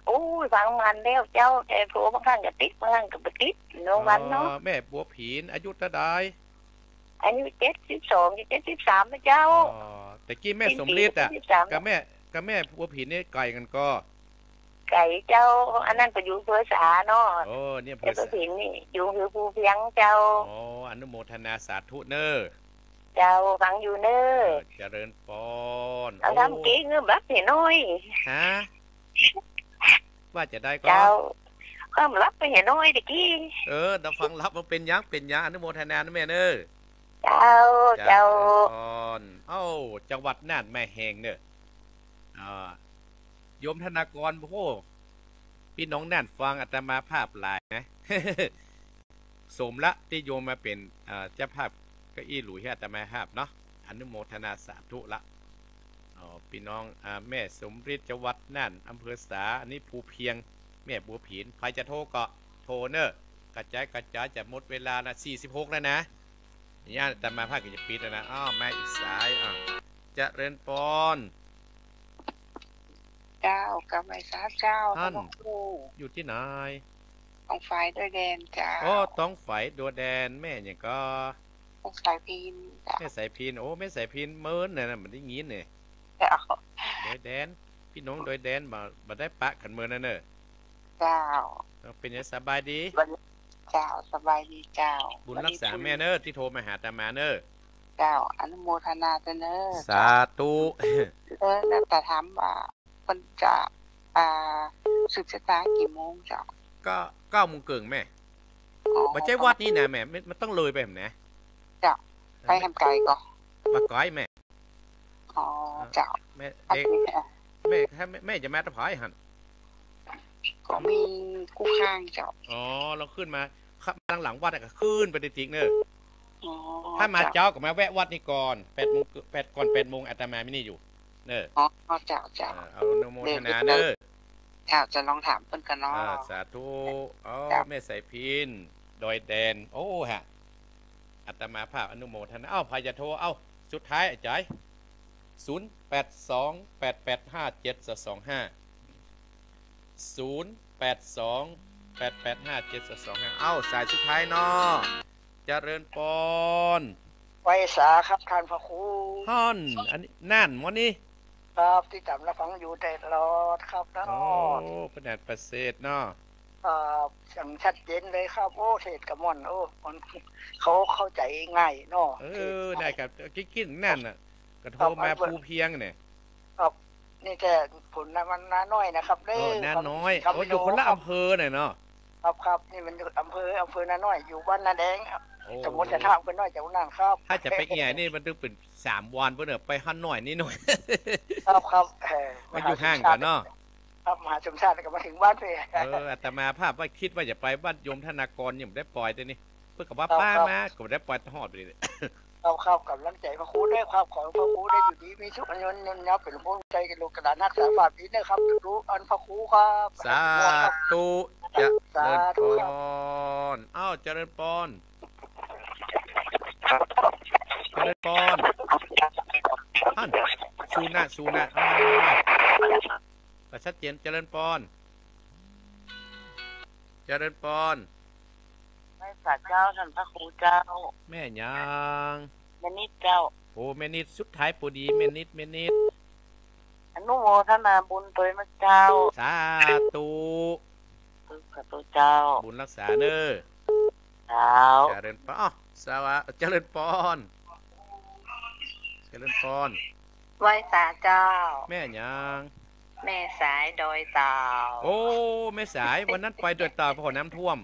โอ้ย ฟังมานแล้วเจ้า แต่โทรบางครั้งก็ติด บางครั้งก็บ่ติด น้องวันเนาะ อ๋อ แม่บัวผิน อายุเต้าใด อายุเจ็ดสิบสอง จะเจ็ดสิบสามแล้วเจ้า อ๋อ แต่กี้แม่สมฤทธิ์อะ สิ้นปีเจ็ดสิบสาม กับแม่ กับแม่บัวผินนี่ไก๋กั๋นก่อ ไก๋เจ้า อันนั้นก็อยู่อำเภอสาเนาะ โอ้ เนี่ยอำเภอสา แต่บัวผินนี่อยู่อำเภอภูเพียงเจ้า อ๋อ อนุโมทนาสาธุเน่อ เจ้า ฟังอยู่เน่อ เออ เจริญปอน เอา โอ้ ทำเก๋งเงินบักเหียน้อย ฮะ ว่าจาใดก่อ เจ้า ความลับไปเหียน้อยตะกี้ เออ เฮาฟังลับ บ่เป๋นหยัง เป๋นหยัง อนุโมทนานะแม่เน่อ เจ้า เจ้า เจริญปอน เอ้า จังหวัดน่านแม่แฮงเน่อ อ่า โยมธนากร โอ้โห ปี้น้องน่านฟังอาตมาภาพหลายนะ สมละตี้โยมมาเป๋น เอ่อ เจ้าภาพเก้าอี้หลุยส์หื้ออาตมาภาพเนาะ อนุโมทนาสาธุละ อ๋อ ปี้น้อง อ่า แม่สมฤทธิ์ จังหวัดน่าน อำเภอสา อันนี้ภูเพียง แม่บัวผิน ใผจะโทรก็โทรเน่อ กระจ๋าย กระจ๋าย จะหมดเวลาละ สี่สิบหกแล้วนะ เนี่ยอาตมาภาพก็จะปิดแล้วนะ อ้าว มาอีกสาย อ้าว เจริญปอน เจ้า กราบไหว้สาเจ้า ต้าน ต้านพระครู อยู่ตี้ไหน ตองฝายดอยแดนเจ้า อ๋อ ตองฝายดอยแดน แม่หยังก่อ ตองสายพิณเจ้า แม่สายพิณ โอ้ แม่สายพิณ เมินน่ะนะ บ่ได้ยินเนี่ย เจ้า ดอยแดน ปี้น้องดอยแดน บ่ บ่ได้ปะกั๋นเมินนั้นเน่อ เจ้า เออ เป๋นหยังสบายดี เจ้า สบายดีเจ้า บุญรักษาแม่เน่อ ตี้โทรมาหาอาตมาเน่อ เจ้า อนุโมทนาเจ้าเน่อ สาธุ เออ แล้วจะถามว่า เปิ้นจะ อ่า สืบชะตากี่โมงเจ้า ก็เก้าโมงเกิ่งแม่ อ๋อ บ่ใจ้วัดนี่นะแม่ มัน มันต้องเลยไปแหมนะ เจ้า ไปแหมไก๋ก่อ บ่ไก๋แม่ อ๋อ เจ้า แม่ เอ๊ะ แม่ แม่ แม่จะมาตะไผหั่น ก็มีกู้ข้างเจ้า อ๋อ ลองขึ้นมา ขับมาหลังวัดอะก็ขึ้นไปติ๊กๆ เน่อ อ๋อ ถ้ามาเจ้า เจ๊าก็มาแวะวัดนี่ก่อน แปดโมง แปด ก่อนแปดโมงอาตมามีนี่อยู่ เน่อ อ๋อ เจ้า เจ้า เออ เอาอนุโมทนาเน่อ เจ้า จะลองถามเปิ้นก่อนเนาะ อ่า สาธุ อ๋อ เจ้า แม่สายพิณ ดอยแดน โอ้ ฮะ อาตมาภาพอนุโมทนา เอ้า ใผจะโทร เอ้า สุดท้าย อาจ๋ารย์ ศูนย์แปดสอง แปดแปดห้า เจ็ดสองห้า ศูนย์แปดสอง แปดแปดห้า เจ็ดสองห้า เอ้า สายสุดท้ายเนาะ เจริญปอน ไหว้สาครับต้านพระครู ฮ่อน อันนี้ น่าน หมอนี่ ครับ ติดต๋ามรับฟังอยู่ตลอดครับเนาะ โอ้ ประหยัดประเสริฐเนาะ ครับ อย่างชัดเจนเลยครับ โอ้ เทศน์ก็ม่วน โอ้ คนเขาเข้าใจ๋ง่ายเนาะ เออ เทศน์ง่าย ได้ครับ กึ๊กๆ นั่นน่ะ ก็โทรมา ครับ ภูเพียงเนี่ย ครับ นี่แต่ผมนา นาน้อยนะครับ เออ เด้อ นาน้อย ครับ โอ้ อยู่คนละอำเภอน่ะเนาะ ครับ ครับ นี่มันอยู่อำเภอ อำเภอนาน้อย อยู่บ้านนาแดงครับ โอ้ ตำบลจะท่าอำเภอน้อย จังหวัดน่านครับ ถ้าจะไปเอี่ยนี่มันต้องเป๋นสามวันเปิ้นเน่อ ไปฮอดหน้อยนี่หน่อย ครับ ครับ เออ มันอยู่ห่างกั๋นเนาะ ครับ มหาสมชาติก็มาเถิงบ้านเปิ้น เออ อาตมาภาพว่าคิดว่าจะไปบ้านโยมธนากร ยังบ่ได้ไปเตื้อนี่ เปิ้นก็ว่า ครับ ป้า ครับ มา ก็บ่ได้ไปฮอดไปเลย ครับ ครับ ก๋ำลังใจ๋พระครูด้วยครับ ขอพระครูได้อยู่ดีมีสุข อายุยืนยาว เป๋นพระคุณใจ๋แก่ลูกหลาน ฮักษาความดีเน่อครับ ทุกๆ อันพระครูครับ สาธุ เจริญปอน สาธุครับ อ้าว เจริญปอน เจริญปอน ท่าน สู้นะ สู้นะ เอามา เอามา ก็ชัดเจน เจริญปอน เจริญปอน ไหว้สาเจ้า ต้านพระครูเจ้า แม่หยัง แม่นิดเจ้า โอ้ แม่นิด สุดท้ายปอดี แม่นิด แม่นิด อนุโมทนาบุญตวยนะเจ้า สาธุ สาธุเจ้า บุญรักษาเน่อ เจ้า เจริญปอน อ้อ สวัสดี เจริญปอน เจริญปอน ไหว้สาเจ้า แม่หยัง แม่สายดอยเต่า โอ้ แม่สาย วันนั้นไปดอยเต่า เพราะน้ำท่วม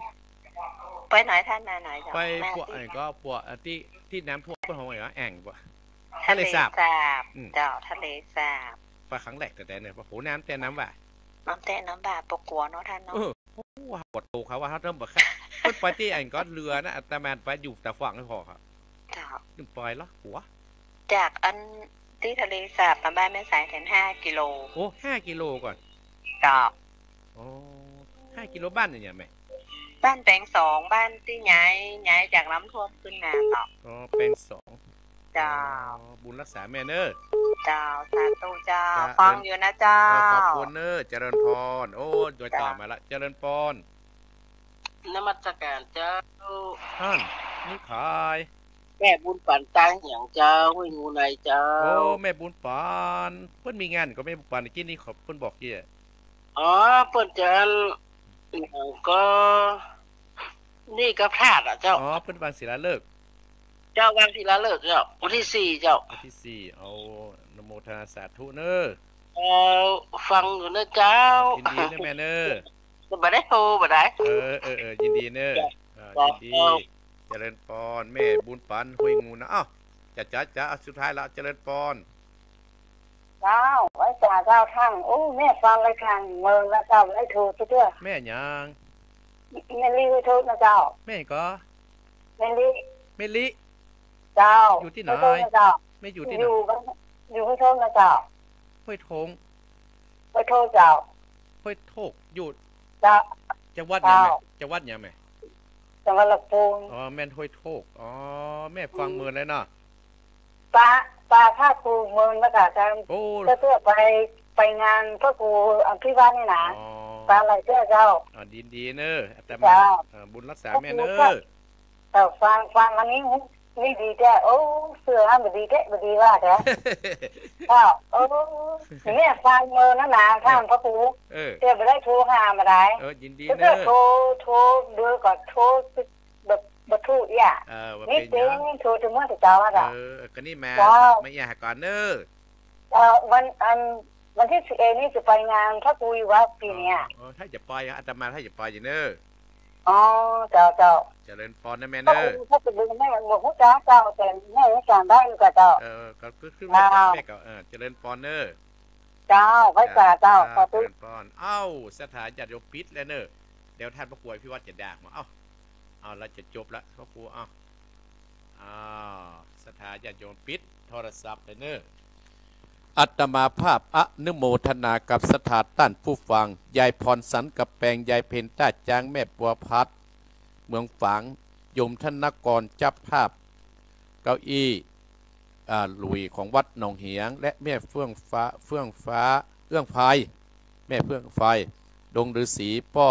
ไปไหนท่าน มาไหนเจ้า ไป มา ปวก ตี้ ไอ้ก็ปวก อ่ะ ตี้ ตี้น้ำท่วม เปิ้นฮ้องไงวะ แอ่งปะ ทะเลสาบ ทะเลสาบ อืม เจ้า ทะเลสาบ ไปครั้งแรกแต่ แต่เนี่ย โอ้โห น้ำแต่น้ำว่า น้ำแต่น้ำว่า ปวกกั๋วเนาะท่านเนาะ เออ โอ้ ปวดตัวเขาว่าเขาเริ่มบอกค่ะ เปิ้นไปตี้อันก็เรือนะ อาตมาไปอยู่ตาขวางไม่พอครับ เจ้า นึ่งปอยเหรอ หัว จากอันตี้ทะเลสาบมาบ้านแม่สายแถมห้ากิโล โอ้ ห้ากิโลก่อน เจ้า โอ้ ห้ากิโล บ้านอย่างเงี้ยแม่ บ้านแปงสอง บ้านตี้ย้าย ย้ายจากน้ำท่วมขึ้นมาเจ้า อ๋อ แปงสอง เจ้า อ๋อ บุญรักษาแม่เน่อ เจ้า สาธุเจ้า เจ้า ฟังอยู่นะเจ้า เออ ขอบคุณเน่อ เจริญปอน โอ้ ดอยเต่า เจ้า มาละ เจริญปอน นมัสการเจ้า ท่าน นี่ใผ แม่บุญปัน ตางหยังเจ้า ห้วยงูในเจ้า โอ้ แม่บุญปัน เปิ้นมีงานก่อแม่บุญปัน เมื่อกี้นี้เขา เปิ้นบอกเกี้ย อ๋อ เปิ้นจะอัน หยังก็ นี่ก็พลาดอ่ะเจ้า อ๋อ เปิ้นวางศิลาฤกษ์ เจ้า วางศิลาฤกษ์เจ้า วันที่สี่เจ้า วันที่สี่ เอา อนุโมทนาสาธุเน่อ เอ่อ ฟังอยู่นะเจ้า ยินดีเน่อแม่เน่อ บ่ได้โทร บ่ได้ เออ เออ เออ ยินดีเน่อ เจ้า อ่า เจ้า ยินดี เจ้า เจริญปอน แม่บุญปัน ห้วยงูนะ อ้าว จ้ะ จ้ะ จ้ะ สุดท้ายละ เจริญปอน เจ้า ไหว้สาเจ้าท่าน โอ้ แม่ฟังรายการเมินนะเจ้า บ่ได้โทรซะเตื้อ แม่หยัง แม่ลิ ห้วยโทกนะเจ้า แม่ก็ แม่ลิ แม่ลิ เจ้า อยู่ตี้ไหน ห้วยโทกนะเจ้า แม่อยู่ตี้ไหน อยู่บ้าน อยู่ห้วยโทกนะเจ้า ห้วยโทก ห้วยโทกเจ้า ห้วยโทก อยู่ เจ้า จังหวัดหยังแม่ เจ้า จังหวัดหยังแม่ จังหวัดลำพูน อ๋อ แม่นห้วยโทก อ๋อ แม่ฟังเมินแล้วเนาะ ปา ปาภาคภูมิเมินมาจากทาง โอ้ เพื่อ เพื่อไป ไปงานพระครูอภิวัฒน์นี่นะ อ๋อ ปาไหลเตื้อเจ้า อ่า ดี ดีเน่อ อาตมา เจ้า อ่า บุญรักษาแม่เน่อ เจ้า ฟัง ฟังอันนี้ นี่ดีแต๊ โอ้ เสื้อห้ามบ่ดีแต๊ บ่ดีว่าแต๊ เจ้า โอ้ เนี่ยฟังเมินนะนะ ท่านพระครู เออ เตื้อบ่ได้โทรหามาได้ เออ ยินดีเน่อ เตื้อโทร โทรเบอร์ก็โทร บ่ บ่ถูกเอี้ย เออ บ่ นี่ เป๋นหยัง โทรจะเมื่อแต่เจ้าอะ เออ ก็นี่มา เจ้า มาเอี้ยหาก่อนเน่อ เอ่อ วัน อัน วันตี้สิบเอ็ดนี่จะไปงานพระครูอยู่วัดปี๋เนี่ย อ๋อ อ๋อ ถ้าจะไป อาตมาถ้าจะไปอยู่เน่อ อ๋อ เจ้า เจ้า เจริญปอนนะแม่เน่อ พระครู พระครูแม่บ่ฮู้จักเจ้า แต่แม่ยังจ๋ำได้อยู่กับเจ้า เออ ก็คือ คือ เจ้า แม่ก็ เออ เจริญปอนเน่อ เจ้า ไหว้สาเจ้า เจ้า สาธุ เจริญปอน เอ้า ศรัทธาญาติโยมปิดแล้วเน่อ เดี๋ยวท่านพระครูอภิวัฒน์จะดากมา เอ้า เอาละ จะจบละ พระครู เอา อ้าว ศรัทธาญาติโยมปิดโทรศัพท์เลยเน่อ อาตมาภาพอนุโมทนากับศรัทธาต้านผู้ฟัง ยายพรสันกำแปง ยายเพ็ญต้าจ๊าง แม่บัวพัด เมืองฝาง โยมธนกรเจ้าภาพ เก้าอี้ อ่า หลุยของวัดหนองเหียง และแม่เฟื่องฟ้า เฟื่องฟ้า เอื้องไพร แม่เฟื่องไพร ดงฤๅษี ป้อ